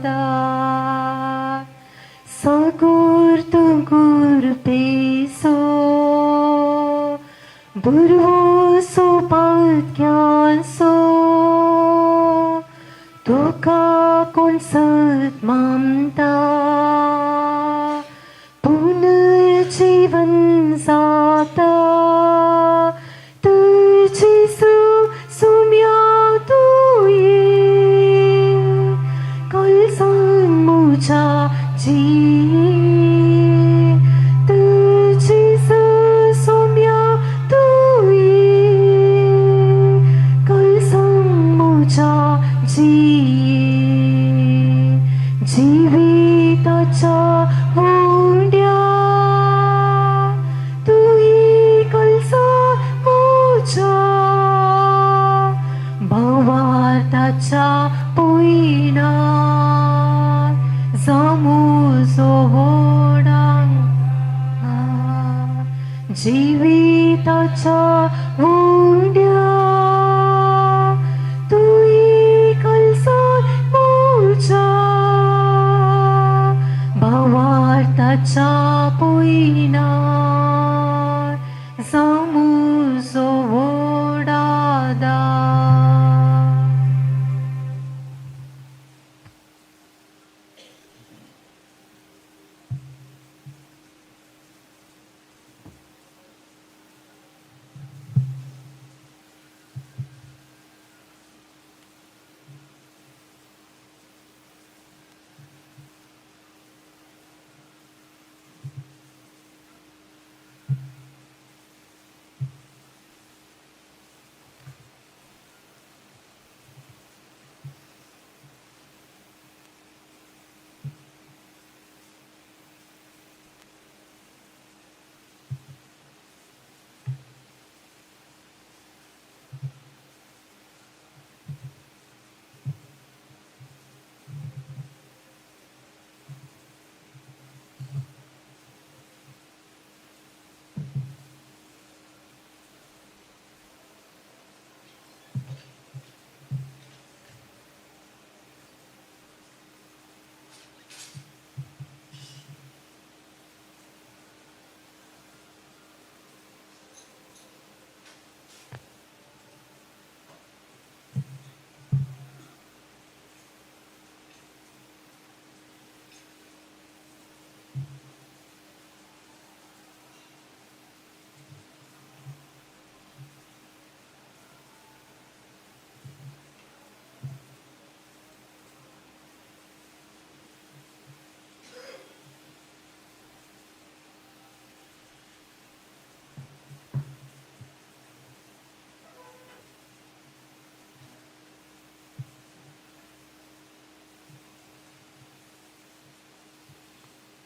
आदार सागोर तूं गुरपेसो बुरवोसो पातक्यांसो तुका कोण सत मानता पुनर्जीवन जाता. मुजा जी तुझी सोम्या तुई कलसंग मुजा जी जिविताच्या हुंड्या तुई कलसंग मुजा भावार्थाच्या पोयना जामुजो वोडांग जिविताच्या उंड्या तुई कलसंग मुजा भावार्थाच्या पोयना जामुजो वोडादा.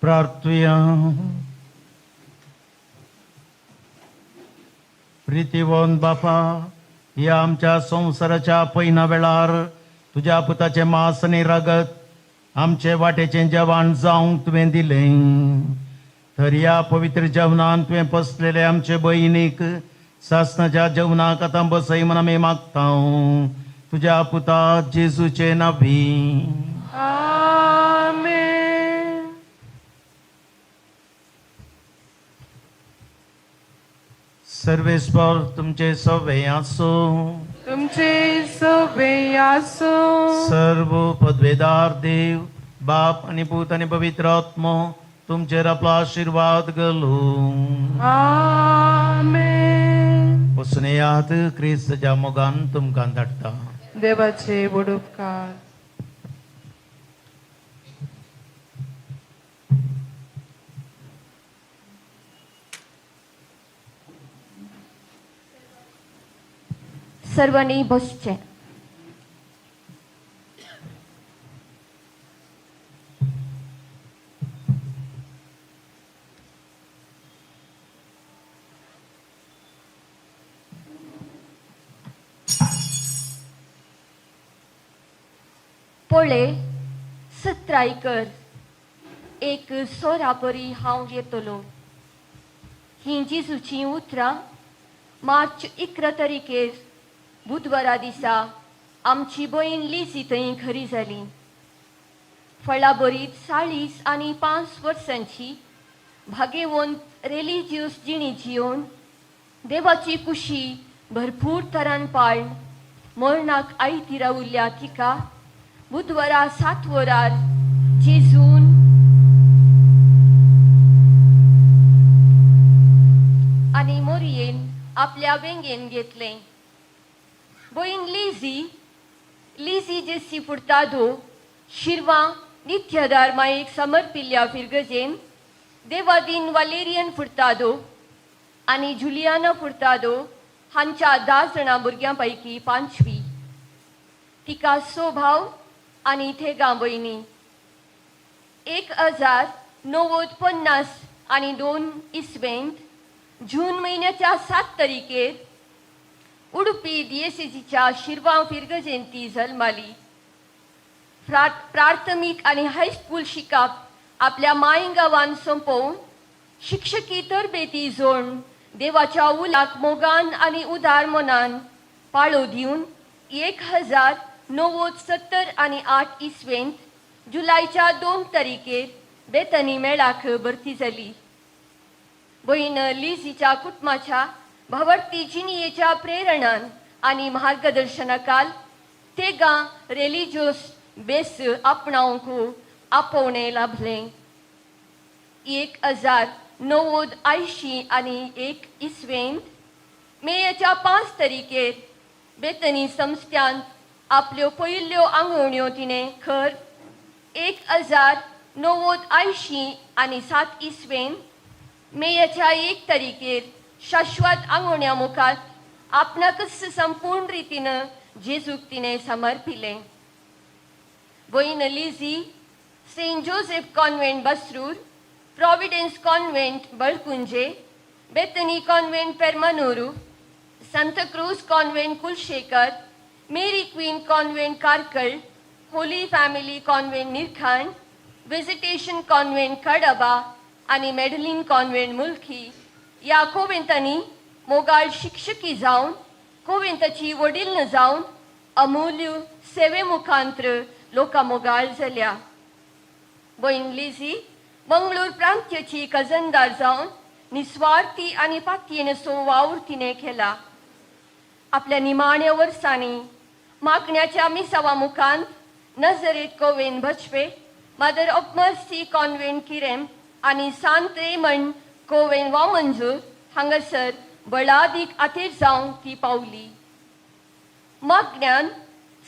प्रार्थुया. प्रितीवन बापा, ह्या आमच्या संवसाराच्या पयना वेळार तुज्या पुताचें मास आनी रगत आमचे वाटेचें जेवण जावंक तुवें दिलें, तर ह्या पवित्र जेवणान तुवें पसलेले आमचे भयणीक सासनाच्या जेवणाक आतां बसय म्हूण आमी मागता, तुज्या पुता जेजूचे नांवी. आमेन. सर्वेस्पर तुमचे सवे आसूं. तुमचे सवे आसूं. सर्व पदवेदार देव बाप आनी पूत आनी पवित्र आत्मो तुमचेर आपलो आशिर्वाद घालूं. आमेन. वचून येयात, क्रिस्तच्या मोगान तुमकां धाडटा. देवाचे व्हड उपकार. सर्वांनी बसचें. पळय सत्रायकर, एक सोरापरी हांव येतलो. हीं जेजूचीं उतरां मार्च 11 तारखेर बुधवारा दिसा आमची भयण लिजी थंय खरी जाली. फळाबरीत 45 वर्सांची भागेवंत रेलिजियस जिणी जियोवन देवाची कुशी भरपूर तरान पाळन मरणाक आयती रावल्ल्या तिका बुधवारा 7 वरार जेजून आनी मोरयेन आपल्या वेंगेन घेतलें. भयण लिजी, लिजी जेसी फुर्तादो, शिरवां, नित्यदार मायेक समर्पिल्ल्या फिरगजेन देवादीन वालेरियन फुर्तादो आनी जुलियाना फुर्तादो हांच्या 10 जाणां भुरग्यां पैकी 5वी. तिका 6 भाव आनी 3 भयणी. 1952 इसवेंत जून म्हयन्याच्या 7 तारखेर उडुपी दियेसेजीच्या शिरवाव फिरगजेन ती जल्माली. प्राथमीक आनी हायस्कूल शिकप आपल्या माय गांवान सोंपोवन शिक्षकी तरबेती जोड देवाच्या उलाक मोगान आनी उदार मनान पाळो दिवन 1978 इसवेंत जुलायच्या 2 तारखेर बेतनी मेळाक भरती जाली. भयण लिझीच्या कुटुंबाच्या भावार्थी जिणयेच्या प्रेरणान आनी मार्गदर्शनाकाल तेगां रेलिजियोस बेस आपणावंक आपोवणें लाभलें. 1981 इसवेंत मेच्या 5 तारखेर बेतनी संस्थ्यांत आपल्यो पयल्यो आंगवण्यो तिणें खर 1987 इसवेंत मेच्या 1 तारखेर शाश्वत आंगवण्या मुखार आपणाकच संपूर्ण रितीन जेजूक तिणें समर्पिलें. भयण Lizzy Saint Joseph convent Basrur, Providence convent Balkunje, Bethany convent Permanur, Santacruz convent Kulshekar, Mary Queen convent Karkala, Holy Family convent Nirkhan, Visitation convent Kadaba आनी मेडलीन कॉन्व्हेंट मुल्खी ह्या कोवेंतांनी मोगाळ शिक्षकी जावन कोवेंताची वडील न जावन अमूल्य सेवे मुखांत्र लोकां मोगाळ जाल्या. भयण लिझी मंगळूर प्रांत्याची कजनदार जावन निस्वार्थी आनी पातयेनसो वावर तिणें केला. आपल्या निमाण्या वर्सांनी मागण्याच्या मिसावा मुखांत Nazareth convent Bajpe, Mother of Mercy convent Quirem आनी सांत रेमंड कोवेन वामंजूर हांगासर बळादीक आतेर जावंक ती पावली. मागण्यान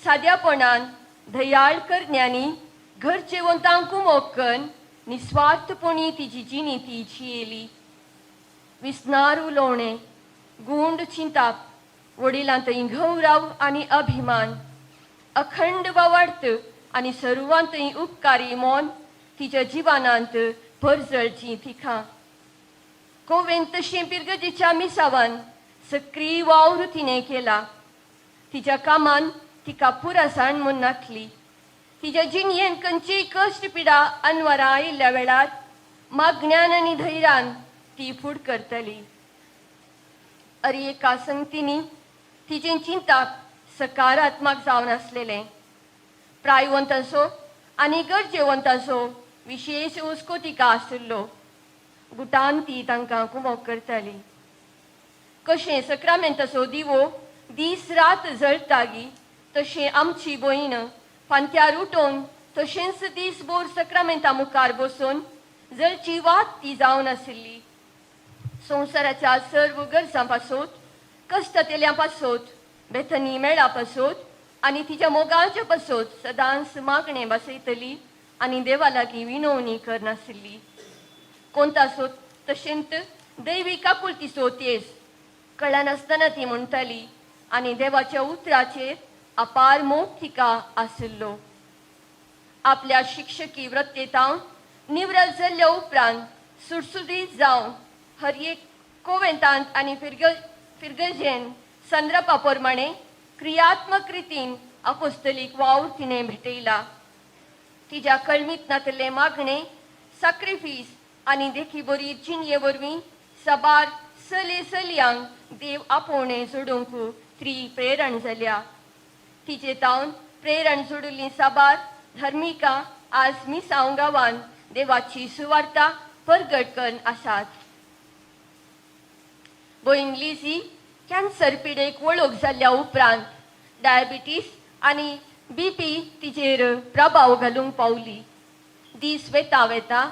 साद्यापणान दयाळ करण्यांनी घरचेवंतांक उमोग कन्न निस्वार्थपणी तिजी जिणी ती जियेली. विस्नार उलोवणें, गुंड चिंताप, वडिलांतय गौरव आनी अभिमान, अखंड वावार्त आनी सर्वांतय उपकारी मन तिच्या जिवनांत परजळची तिखा. कोवेंत तशें पिरगजेच्या मिसावान सक्रीय वावर तिणें केला. तिच्या कामान तिका पुरासाण म्हूण नाटली. तिच्या जिणयेन खंयचीय कश्ट पिडा अनवरां आयिल्ल्या वेळार मागण्यान आनी धैर्यान ती फूड करतली. अरे एका संगतींनी तिचें चिंताप सकारात्मक जावन आसलेलें. प्रायवंतांचो आनी गरजेवंतांचो विशेश हुस्को तिका आशिल्लो. गुटान ती तांकां कुमोक करताली. कशें सक्रामेंताचो दिवो दीस रात जळटागी तशें आमची भयण फांत्यार उठोवन तशेंच दीसभर सक्रामेंता मुखार बसून जळची वात ती जावन आशिल्ली. संवसाराच्या सर्व गरजां पासत, कश्टतेल्यां पासत, बेथनी मेळा पासत आनी तिच्या मोगाच्या पासत सदांच मागणें बसयतली आनी देवा लागीं विनवणी करनाशिल्ली. कोणतासो तशेंच दैवी काकुळतीचो तेज कळनासतना ती म्हणटाली आनी देवाच्या उतराचेर अपार मोग तिका आशिल्लो. आपल्या शिक्षकी वृत्तेतावन निवृत्त जाल्ल्या उपरांत सुडसुडीत जावन हर एक कोवेंतांत आनी फिरगजेन संद्रपा प्रमाणे क्रियात्मक रितीन अपोस्तलीक वावर तिणें भेटयला. तिच्या कळमीत नातले मागणे, साक्रिफीस आनी देखी बरी जिणये वरवीं सबार चले चलयांक देव आपोवणें जोडूंक त्री प्रेरण जाल्या. तिचे तावन प्रेरण जोडिल्लीं साबार धर्मिकां आज मिसांव गांवान देवाची सुवार्ता परगट करून आसात. भयण लिझी कॅन्सर पिडेक वळख जाल्ल्या उपरांत डायबिटीस आनी बीपी तिचेर प्रभाव घालूंक पावली. दीस वेता वेता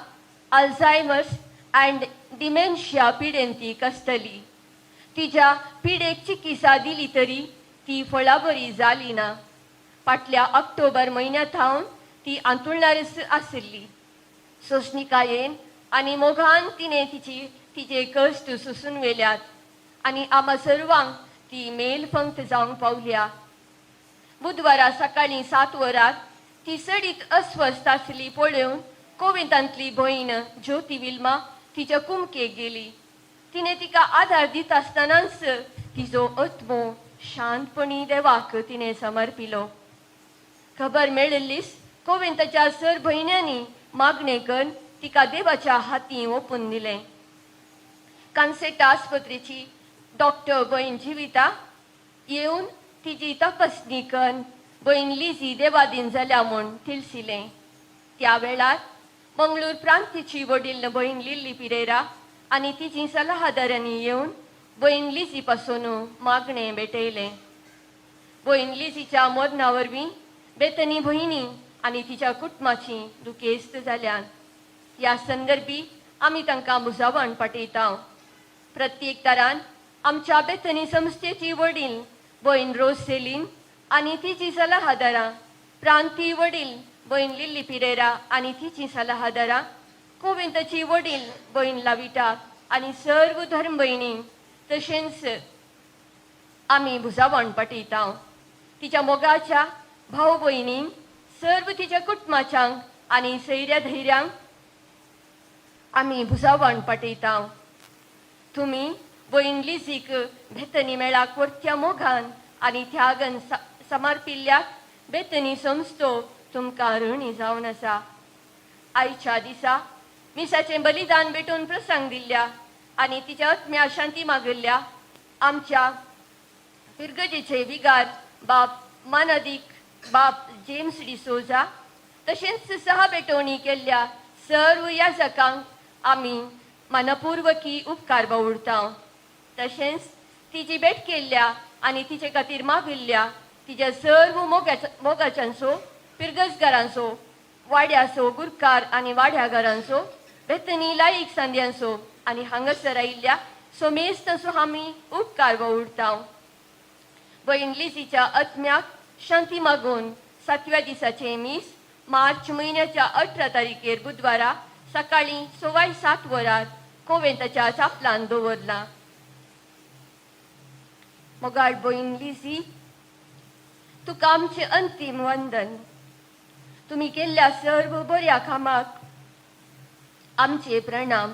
अल्झायमर्स अँड डिमेन्शिया पिडेन ती कसतली. तिच्या पिडेक चिकित्सा दिली तरी ती फळाबरी जाली ना. फाटल्या ऑक्टोबर म्हयन्या थावन ती आंतुळणारच आशिल्ली. सोंसणिकायेन आनी मोगान तिणें तिची तिचे कश्ट सोंसून व्हेल्यात आनी आमा सर्वांक ती मेलफंक्त जावंक पावल्या. बुधवारा सकाळीं 7 वरां ती सडीत अस्वस्थ आसली पळोवन कोविंतांतली भयण ज्योती विल्मा तिच्या कुमकेक गेली. तिणें तिका आदार दिता आसतनाच तिजो आत्मो शांतपणी देवाक तिणें समर्पिलो. खबर मेळिल्लीच कोविंताच्या सर भयण्यांनी मागणें करून तिका देवाच्या हातीं ओपून दिलें. कानसेटा आस्पत्रेची डॉक्टर भयण जिविता येवन तिजी तपासणी करून भयण लिजी देवादीन जाल्या म्हूण तिळसिलें. त्या वेळार मंगळूर प्रांतीची वडील भयण लिल्ली पिरेरा आनी तिजी सलाहादारांनी येवन भयण लिजी पासून मागणें भेटयलें. भयण लिजीच्या मरणा वरवीं बेतनी भयणी आनी तिच्या कुटुंबाची दुखेस्त जाल्यान. ह्या संदर्भी आमी तांकां बुजावण पाठयता. प्रत्येक तरान आमच्या बेतनी संस्थेची वडील भयण रोज सेलीन आनी तिची सलाहादारां, प्रांती वडील भयण लिल्ली पिरेरा आनी तिची सलाहादारां, कोविंताची वडील भयण लाविटा आनी सर्व धर्म भयणी तशेंच आमी भुजावण पाठयता. तिच्या मोगाच्या भाव भयणींक, सर्व तिच्या कुटुंबाच्यांक आनी सैऱ्या धैर्यांक आमी भुजावण पाठयता. तुमी भयण लिजीक बेतनी मेळाक परत्या मोगान आनी त्यागन समर्पिल्ल्याक बेतनी संस्थो तुमकां ऋणी जावन आसा. आयच्या दिसा मिसाचें बलिदान भेटून प्रसंग दिल्ल्या आनी तिच्या आत्म्या शांती मागिल्ल्या आमच्या फिरगजेचे विगार बाप मानादीक बाप जेम्स डिसोजा तशेंच सहा भेटवणी केल्ल्या सर्व याजकांक आमी मनपूर्वकी उपकार बावुडता. तशेंच तिची भेट केल्ल्या आनी तिचे खातीर मागिल्ल्या तिच्या सर्व मोगाच्यांचो, पिरगजगारांचो, वाड्याचो गुरकार आनी वाड्याघरांचो, बेतनी लायक सांद्यांचो आनी हांगासर आयिल्ल्या सोमेस्तांचो आमी उपकार बावुडता. भयण लिजीच्या आत्म्याक शांती मागून 7व्या दिसाचें मीस मार्च म्हयन्याच्या 18 तारखेर बुधवारा सकाळीं 7:15 वरार कोवेंताच्या चापलान दवरलां. मोगाळ भयण लिजी, तुका आमचें अंतीम वंदन. तुमी केल्ल्या सर्व बऱ्या कामाक आमचे प्रणाम.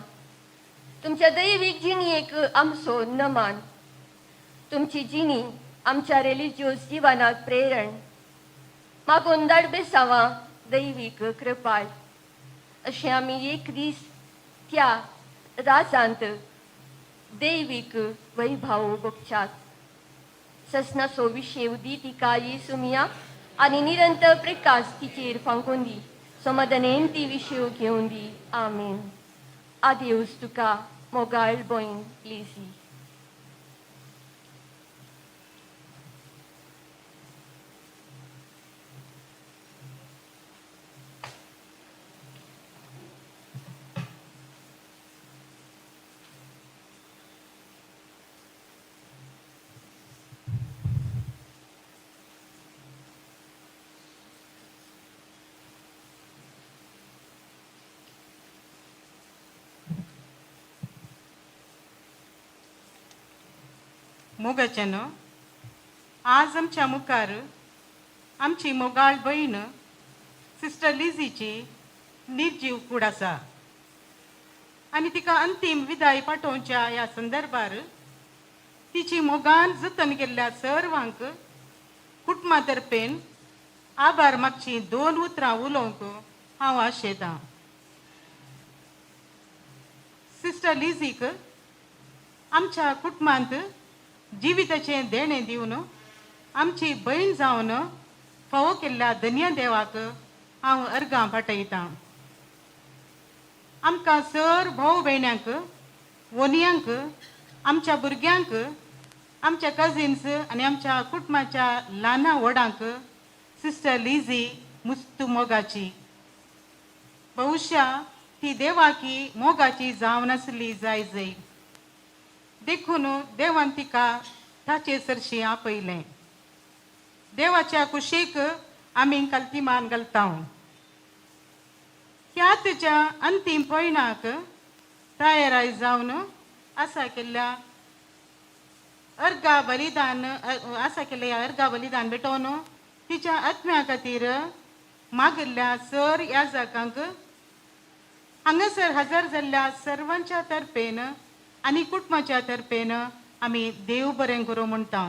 तुमच्या दैवीक जिणेक आमचो नमान. तुमची जिणी आमच्या रिलिजियस जिवनाक प्रेरण. मागून धाड बेसांवां दैवीक कृपाळ. अशें आमी एक दीस त्या राजांत दैवीक वैभाव भोगच्यात. ससनाचो विशेव दी तिका येसुमिया आनी निरंतर प्रकाश तिचेर फांकून दी. समाधानेन ती विशेव घेवन दी. आमेन. आदेवस तुका मोगाळ भयण लिजी. मोगाच्यान आज आमच्या मुखार आमची मोगाळ भयण सिस्टर लिजीची निर्जीव कूड आसा आनी तिका अंतीम विदाय पाठोवच्या ह्या संदर्भार तिची मोगान जतन केल्ल्या सर्वांक कुटुंबा तर्फेन आभार मागची 2 उतरां उलोवंक हांव आशेतां. सिस्टर लिजीक आमच्या कुटुंबांत जिविताचें देणें दिवन आमची भयण जावन फावो केल्ल्या धन्य देवाक हांव अर्गां पाठयतां. आमकां सर भाव भयण्यांक, वोनियांक, आमच्या भुरग्यांक, आमच्या कजिन्स आनी आमच्या कुटुंबाच्या ल्हाना व्हडांक सिस्टर लिजी मुस्तू मोगाची. बहुशा ती देवाकी मोगाची जावन आसली जाय जय. देखून देवान तिका ताचे सरशी आपयलें. देवाच्या कुशीक आमी कल्तिमान घालता. ह्या तुज्या अंतीम पयणाक तयाराय जावन आसा केल्ल्या अर्गा बलिदान आसा केल्ल्या ह्या अर्गा बलिदान भेटोवन तिच्या आत्म्या खातीर मागिल्ल्या सर ह्या जागांक हांगासर हजर जाल्ल्या सर्वांच्या तर्फेन आनी कुटुंबाच्या तर्फेन आमी देव बरें करूं म्हणटा.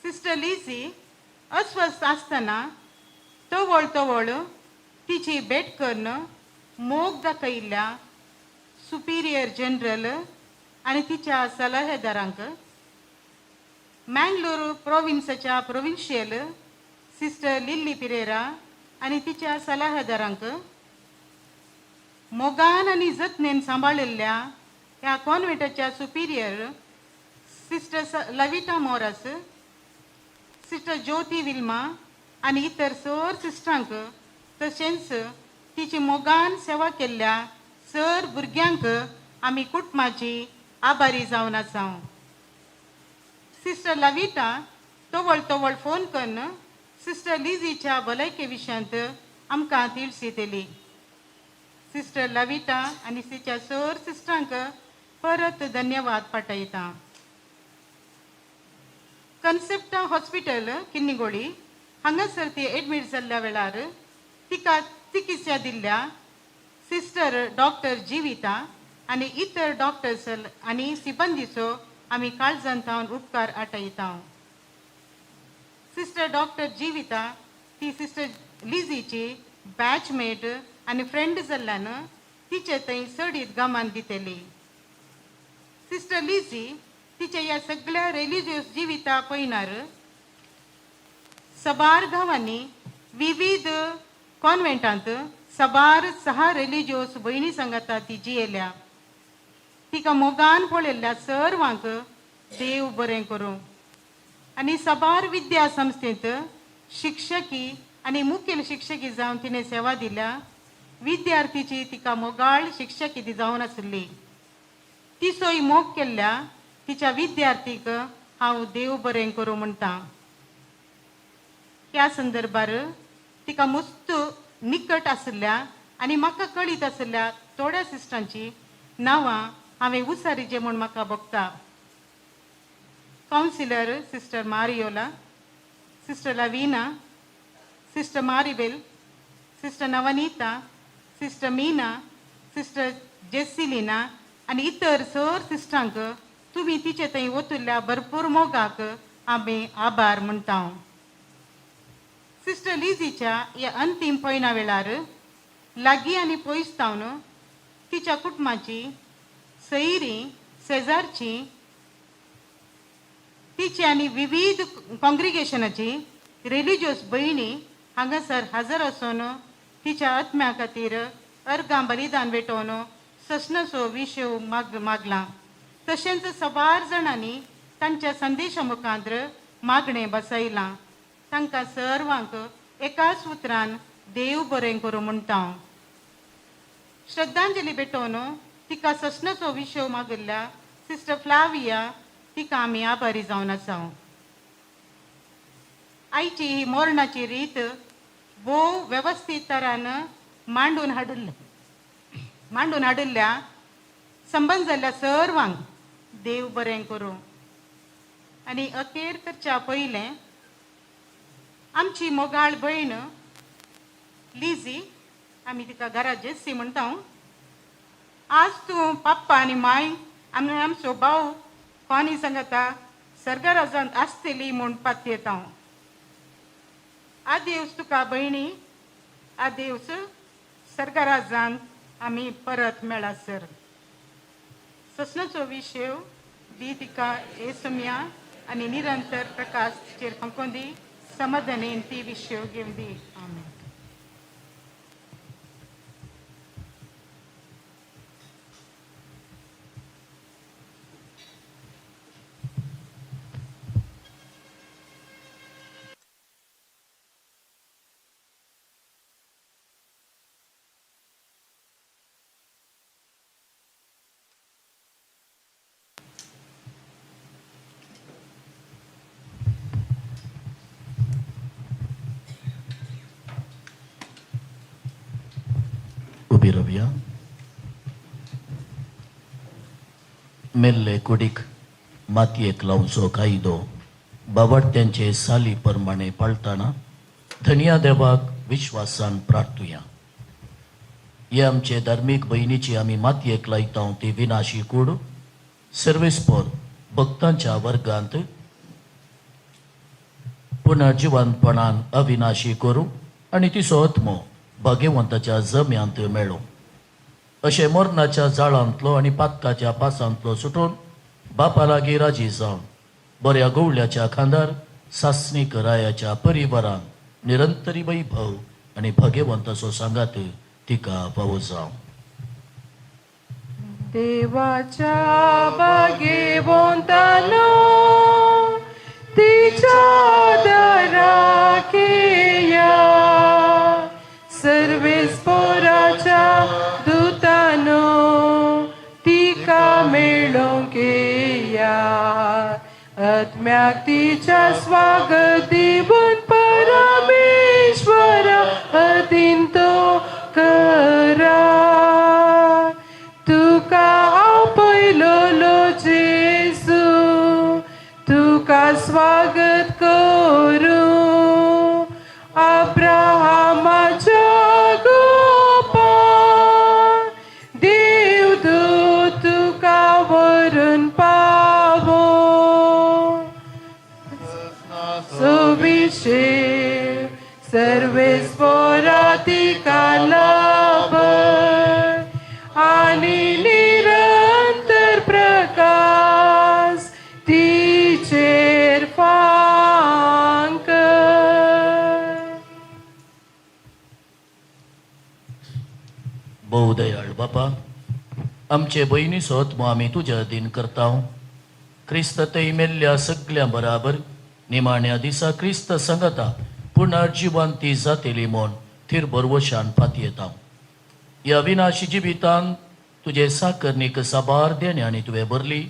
सिस्टर लिझी अस्वस्थ आसतना तवळ तवळ तिची भेट करून मोग दाखयिल्ल्या सुपिरियर जनरल आनी तिच्या सल्लागारांक, मँगलोर प्रोविन्साच्या प्रोविन्शियल सिस्टर लिल्ली पिरेरा आनी तिच्या सल्लागारांक, मोगान आनी जतनेन सांबाळिल्ल्या ह्या कॉन्वेंटाच्या superior sister Lavita Moras, sister Jyoti Vilma आनी इतर सर सिस्टरांक, तशेंच तिची मोगान सेवा केल्ल्या सर भुरग्यांक आमी कुटुंबाची आभारी जावन आसा. सिस्टर लविटा तवळ तवळ फोन करून सिस्टर लिझीच्या भलायके विशयांत आमकां तिळसी दिली. सिस्टर लविटा आनी तिच्या सर सिस्टरांक परत धन्यवाद पाठयता. कन्सेप्टा हॉस्पिटल किन्निगोळी हांगासर ती एडमीट जाल्ल्या वेळार तिका चिकित्सा दिल्ल्या सिस्टर डॉक्टर जिविता आनी इतर डॉक्टर्स आनी सिबंदीचो आमी काळजान थावन उपकार आटयता. सिस्टर डॉक्टर जिविता ती सिस्टर लिझीची बॅचमेट आनी फ्रेंड जाल्ल्यान तिचे थंय चडीत गमान दितली. सिस्टर लिझी तिच्या ह्या सगळ्या रिलिजियस जिविता पयणार सबार गांवांनी विविध कॉन्वेंटांत सबार सहा रिलिजियोस भयणी सांगाता ती जियेल्या. तिका मोगान पळयल्ल्या सर्वांक देव बरें करूं. आनी सबार विद्या संस्थेंत शिक्षकी आनी मुखेल शिक्षकी जावन तिणें सेवा दिल्या. विद्यार्थीची तिका मोगाळ शिक्षकी ती जावन आसली. तिचोय मोग केल्ल्या तिच्या विद्यार्थीक हांव देव बरें करूं म्हणटा. ह्या संदर्भार तिका मुस्त निकट आशिल्ल्या आनी म्हाका कळीत आशिल्ल्या थोड्या सिस्टरांची नांवां हांवें उसारीचें म्हूण म्हाका भोगता. Counsellor sister Mariola, sister Lavina, sister Maribel, sister Navanita, sister Meena, sister Jessilina आनी इतर सर सिस्टरांक तुमी तिचे थंय ओतुल्ल्या भरपूर मोगाक आमी आभार म्हणटा. सिस्टर लिझीच्या ह्या अंतीम पयणा वेळार लागीं आनी पयस थावन तिच्या कुटुंबाची सैरी शेजारची तिची आनी विविध कॉंग्रिगेशनाची रिलिजियस भयणी हांगासर हजर आसून तिच्या आत्म्या खातीर अर्गां बलिदान भेटोवन ससनाचो विशय मागला. तशेंच सबार जाणांनी तांच्या संदेशा मुखांत्र मागणें बसयलां. तांकां सर्वांक एकाच उतरान देव बरें करूं म्हणटा. श्रद्धांजली भेटोवन तिका ससनाचो विशय मागिल्ल्या सिस्टर फ्लाविया तिका आमी आभारी जावन आसा. आयची ही मरणाची रीत भोव वेवस्थीत तरान मांडून हाडिल्ल्या संबंद जाल्ल्या सर्वांक देव बरें करूं. आनी अखेर करच्या पयलें आमची मोगाळ भयण लिझी, आमी तिका घरा जेस्सी म्हणटा, आज तूं पप्पा आनी माय आनी आमचो भाव कोणी सांगता सर्गराजांत आसतली म्हूण पातयेता. आदेवस तुका भयणी, आदेवस सर्गराजांत आमी परत मेळासर. ससनाचो विशय दी तिका येसम्या आनी निरंतर प्रकाश तिचेर फांकोन दी, समाधानेन ती विशय घेवन दी. आमेन. उबी रावया. मेल्ले कुडीक मातयेक लावचो कायदो बाबाट्यांचे साली प्रमाणे पाळटाना धनया देवाक विश्वासान प्रार्थुया. हे आमचे धार्मीक भयणीची आमी मातयेक लायता ती विनाशी कूड सर्वेस्पोर भक्तांच्या वर्गांत पुनर्जिवंतपणान अविनाशी करूं आनी तिचो आत्मो भाग्यवंताच्या जम्यांत मेळूं. अशें मरणाच्या जाळांतलो आनी पातकाच्या पासांतलो सुटून बापा लागीं राजी जावन बऱ्या गवळ्याच्या खांदार सासणीक रायाच्या परिवारान निरंतरी वैभव आनी भाग्यवंताचो सांगात तिका फावो जावं. देवाच्या भाग्यवंतानो तिच्या दाराक या, सर्वेस्पोराच्या दुतानो तिका मेळोवंक या. आत्म्याक तिच्या स्वागत दिवन परमेश्वरा अधीन तो करा. तुका आपयलोलो जेजू तुका स्वागत करूं. अब्राहमाच्या गोपान देवदूत तुका व्हरून पावो. सुविशेष सर्वेस्पोरा तिका लाभ आनी निरंतर प्रकाश तिचेर फांक. भोव दयाळ बापा, आमचे भयणीचो आत्मो आमी तुज्या अधीन करता. क्रिस्त थंय मेल्ल्या सगल्या बराबर निमाण्या दिसा क्रिस्त सांगता पुनर्जिवंती जातली म्हूण थीर भरवशान पातयेता. ह्या विनाशी जिवितान तुजे साकरणीक साबार देण्यांनी तुवें भरली.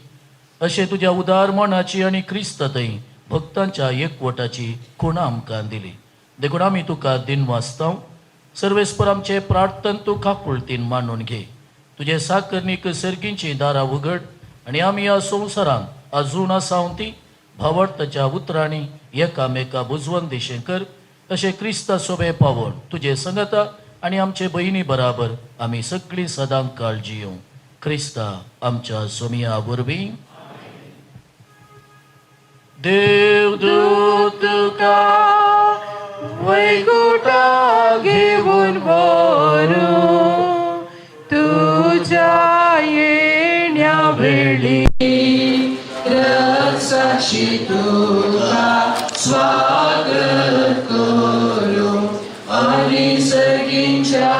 अशें तुज्या उदार मनाची आनी क्रिस्त थंय भक्तांच्या एकवटाची खुणा आमकां दिली. देखून आमी तुका दिन वाचता. सर्वेस्पर आमचे प्रार्थन तूं काकुळतीन मानून घे. तुजे साकरणीक सर्गींची दारां उगड आनी आमी ह्या संवसारांत अजून आसा ती भावार्थाच्या उतरांनी एकामेका बुजवण दिशें कर. अशें क्रिस्ता सोबे पावोवन तुजे संगता आनी आमचे भयणी बराबर आमी सगळीं सदां काळ जियों क्रिस्ता आमच्या सोमिया वरवीं. देवदूत तुका वैकुटा घेवन व्हरूं तुज्या येण्या वेळी. रक्षाशी तुका स्वागत करूं आनी सर्गींच्या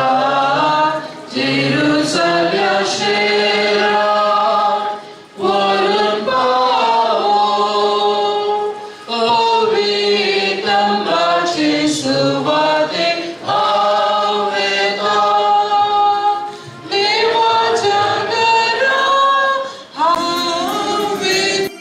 जेरुसल्या शेराक व्हरून पावो. पवितंबाचे सुवातेक हांव वेता, देवाच्या घरा हांव वेता.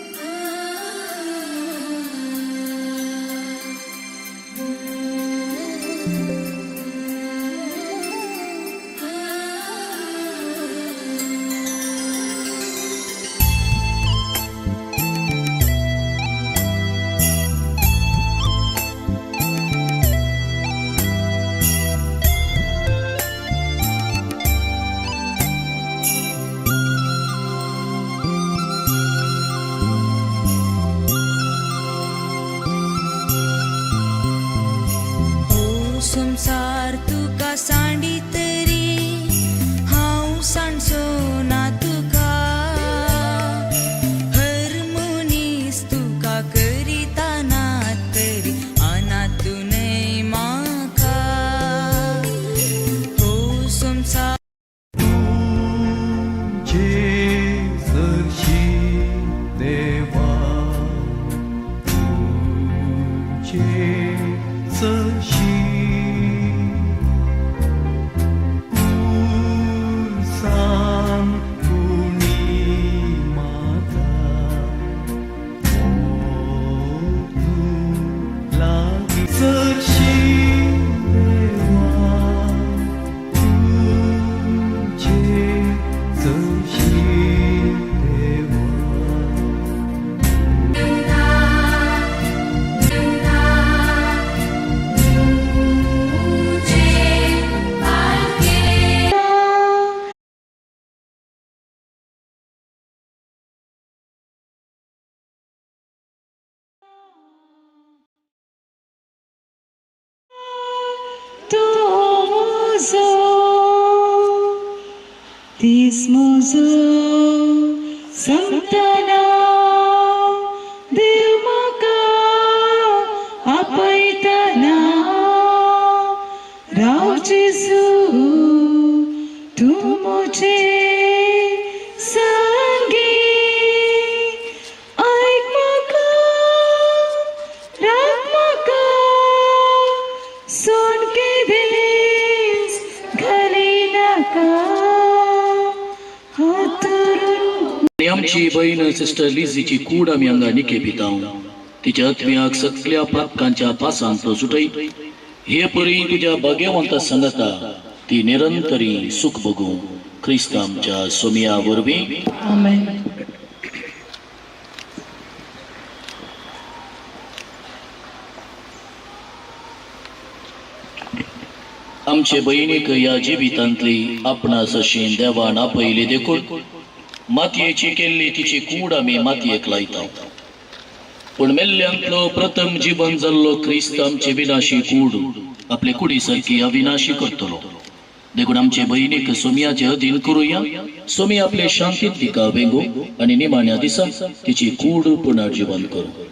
दीस म्हजो सोंपतना देव म्हाका आपयतना राव जेजू तूं म्हजे संगी आयक म्हाका राख म्हाका सोड केदेंच घालिनाका हातरून आनी आमची बहीण सिस्टर लिझीची कूड आमी हांगा निकेपिता. तिच्या आत्म्याक सगल्या पातकांच्या पासांत तो सुटय. हे परी तुज्या भाग्यवंता सांगता ती निरंतरी सुख भोगूं क्रिस्त आमच्या सोमिया वरवीं. आमेन. आमचे बहिणीक ह्या जिवितांतली आपणास अशी देवान आपयली देखून मातयेची केल्ली तिची कूड आमी मातयेक लायता. पूण मेल्ल्यांतलो प्रथम जिवन जाल्लो क्रिस्त आमचे विनाशी कूड आपले कुडी सारकी अविनाशी करतलो. देखून आमचे बहिणीक सोमियाचे अधीन करुया. सोमी आपले शांतीत तिका वेंगो आनी निमाण्या दिसा तिची कूड पुनर्जिवन करूं.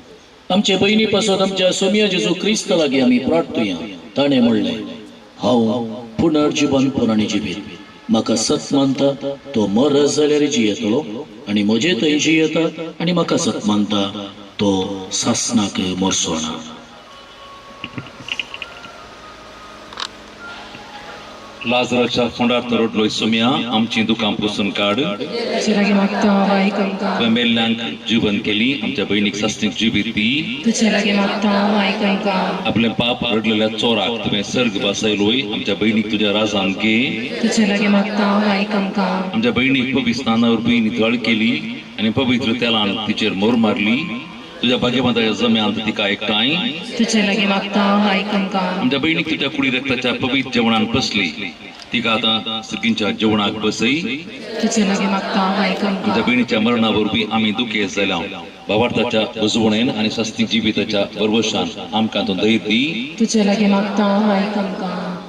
आमचे बहिणी पासत आमच्या सोमिया जेजू क्रिस्त लागीं आमी प्रार्थुया. ताणें म्हणलें, हांव पुनर्जिवन पुराणी जिवीत, म्हाका सत मानता तो मरत जाल्यार जियेतलो आनी म्हजे थंय जियेता आनी म्हाका सत मानता तो सासनाक मरचो ना. लाजराच्या फोंडार तो रडलोय सोम्या, आमची दुकां पुसून काड. तुजे लागीं मागता आयक आमकां. तुवें मेल्ल्यांक जिवन केली, आमच्या भयणीक सासणीक जिवीत दी. तुजे लागीं मागता आयक आमकां. आपलें पाप रडलेल्या चोराक तुवें सर्ग बसयलोय, आमच्या भयणीक तुज्या राजान घे. तुजे लागीं मागता आयक आमकां. आमच्या भयणीक पवित्र स्नाना वरवीं नितळ केली आनी पवित्र तेलान तिचेर मोर मारली. तुज्या भाग्यवंताच्या जम्यांत तिका एकठांय. तुजे लागीं मागता आयक आमकां. आमच्या भयणीक तुज्या कुडी रक्ताच्या पवित्र जेवणान बसली, तिका आतां सर्गींच्या जेवणाक बसय. तुजे लागीं मागता आयक आमकां. आमच्या भयणीच्या मरणा वरवीं आमी दुखेस्त जाल्या. भावार्थाच्या बुजवणेन आनी सास्तीक जिविताच्या भरवशान आमकां तूं धैर्य दी. तुजे लागीं मागता आयक आमकां.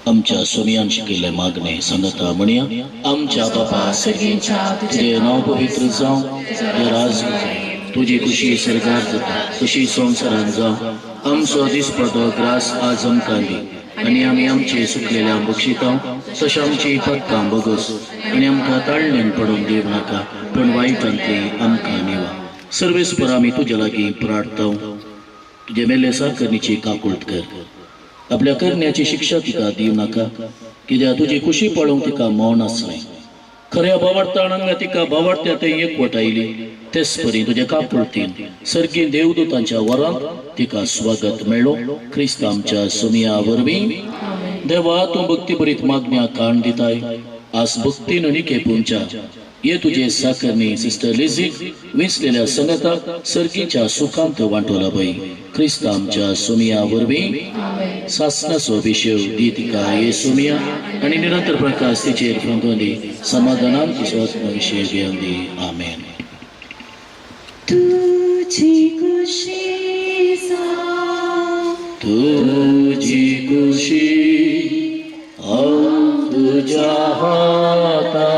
आमच्या सोमियान शिकयल्लें मागणें सांगता म्हणया. आमच्या बापा सर्गींच्या, तुजें नांव पवित्र जावं, तुजें राज तुजी खुशी सर्गार जाता तशी संवसारांत जावं. आमचो दिसपडो ग्रास आज आमकां दी आनी आमी आमचे सुकलेल्या बक्षितां तशें आमची पत्तां बगस आनी आमकां ताळणेन पडून दिवं नाका, पूण वायटांतली आमकां निवा. सर्वेस्पर आमी तुज्या लागीं प्रार्थता. तुजे मेल्ले साकरणीची काकूळट कर. आपल्या करण्याची शिक्षा तिका दिवं नाका, कित्याक तुजी खुशी पळोवंक तिका मौन आसलें. खऱ्या भावार्थान हांगा तिका भावार्थ्या थंय एकवट आयली. तेच परी तुज्या काकुळटीन सर्गी देवदूतांच्या वरांत तिका स्वागत मेळ्ळो. क्रिस्त आमच्या सोमिया वरवीं. देवा, तूं भक्ती बरीत मागण्या काण दिताय. आज भक्तीन निकेपुंच्या ये तुजे साकरणी सिस्टर लिझीक विंचलेल्या संगताक सर्गीच्या सुखांत वांटोला बाई. क्रिस्त आमच्या सोमिया वरवीं. सासनाचो विशेव दी तिका ये सोमिया आनी निरंतर प्रकाश तिचेर फांकून दी. समाधानान तिचो आत्मविशय घेवन दी. आमेन. तुजी खुशी जावं, तुजी खुशी हांव तुज्या हाता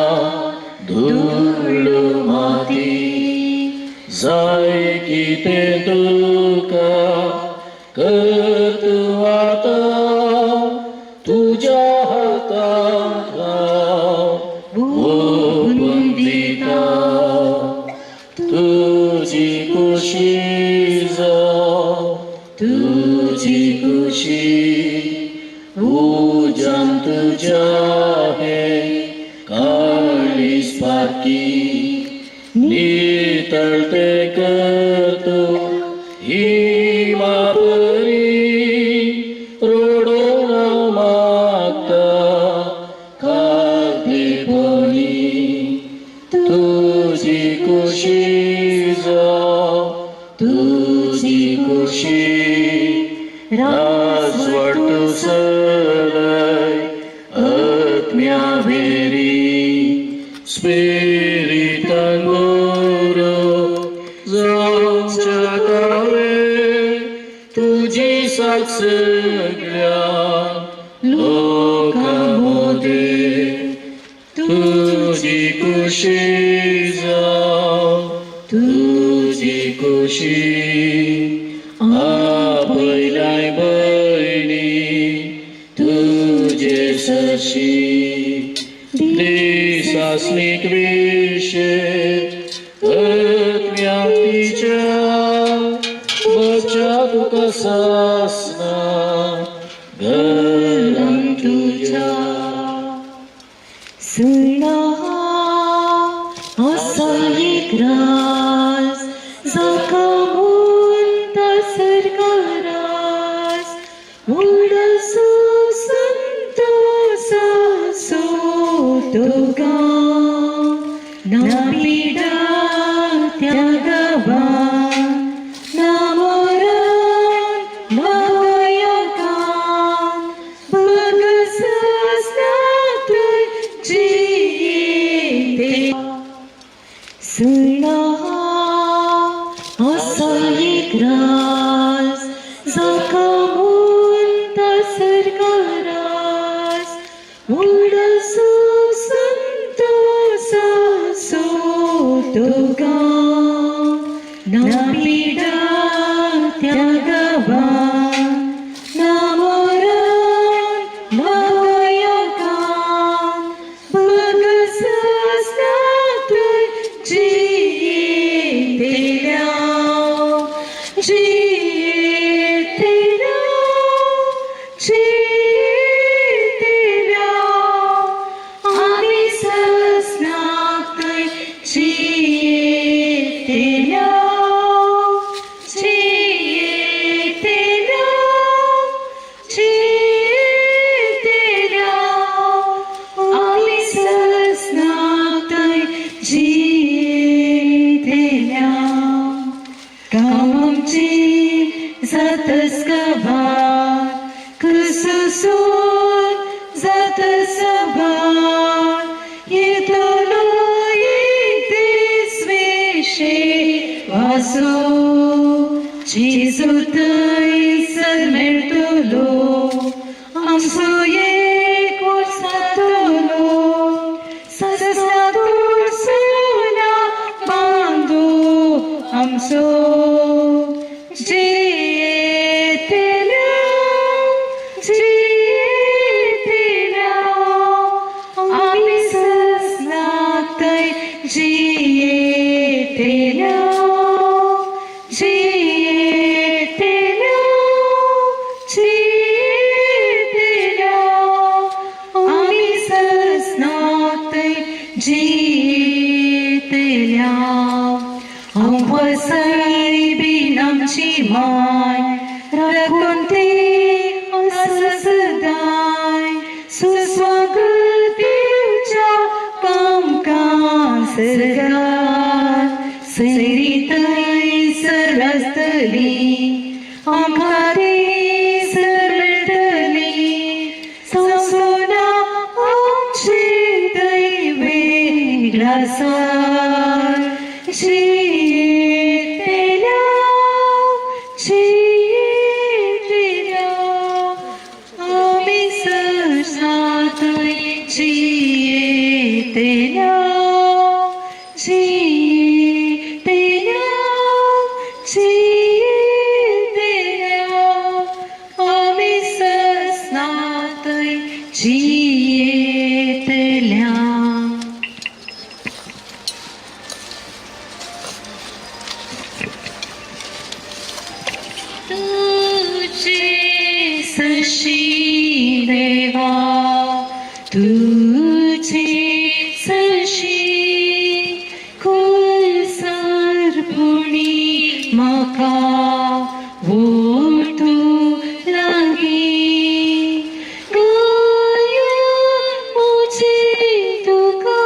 धूळ माती जाय कितें तुका कर तूं आतां तुज्या हातांत हांव ओंपून दिता. तुजी खुशी जावं, तुजी खुशी उज्यान तुज्या हें काळीज पाकी नितळते कर तूं हिमा परी रडोवन मागता खातीपणी. तुजी खुशी जावं, तुजी खुशी राजवट चलय आत्म्या भेरी स्पिरितान बरो जावच्या तावे तुजी साक्ष सगळ्या लोकां मदें. कुशी जावं तुजी कुशी आपयलाय भयणी तुजे सरशी दिसासनीक विशे आत्म्यातीच्या बच्या तुका सासना घरान तुज्या सुना आसा एक राज जाका म्हणटा सरकारास व्हडसो संतोसाचो तो गांव ना पिडा त्या गांवान ना मरण ना गायकान बगसना थंय जियेते. सुना आसा एक राज जाका म्हणटा सरकारास व्हडसो संतोसाचो तो गांव ना पिडा त्या गांवान ना मरण ना गायकान बगसना थंय जियेतेल्या जियेतेल्या जियेतेल्या आमी ससनाक थंय जियेतेल्या जियेतेल्या जियेतेल्या आमी ससनाक थंय जियेतेल्या. कामची जातस कबार क्रिस्तूसून जातस सबार येतलो एक दीस वेशे वासो जेजू थंयसर मेळटलो आमचो एक वर्सातलो ससना तुळसुना बांदो आमचो जियेतेल्या जियेतेल्या आमी ससनाक थंय जियेतेल्या जियेतेल्या जियेतेल्या आमी ससनाक थंय जियेतेल्या. हांव वसय बीन आमची माय राखून ती आसा सदांय सुस्वागत दिवच्या कामकां सरकार सैरी थंयसर आसतली आमकां थंयसर मेळटली संसोना आमचे थंय वेगळासार जियेतेल्या जियेतेल्या आमी ससना थंय जियेतेल्या जियेतेल्या जियेतेल्या आमी ससना थंय जियेतेल्या. तुझे सशी देवा तुझे सशी कुलसार पुणी म्हाका वोटू लागी गाया म्हजे तुका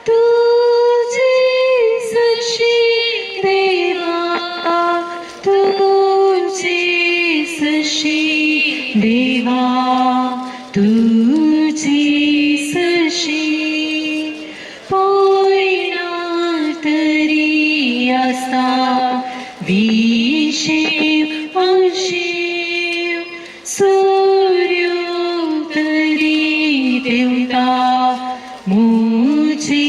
तुझे सशी देवा तुझे सशी देवा तुझे सशी पोयना तरी आसता विशीव अशीव सूर्यो तरी देवता मुझे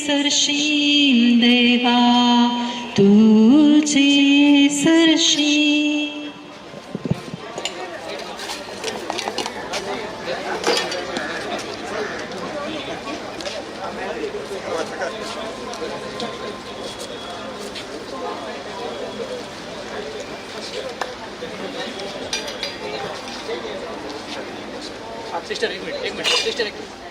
सरशी देवा तुझे सरशी. सिस्टर एक मिनट, एक मिनट सिस्टर, एक मिनट.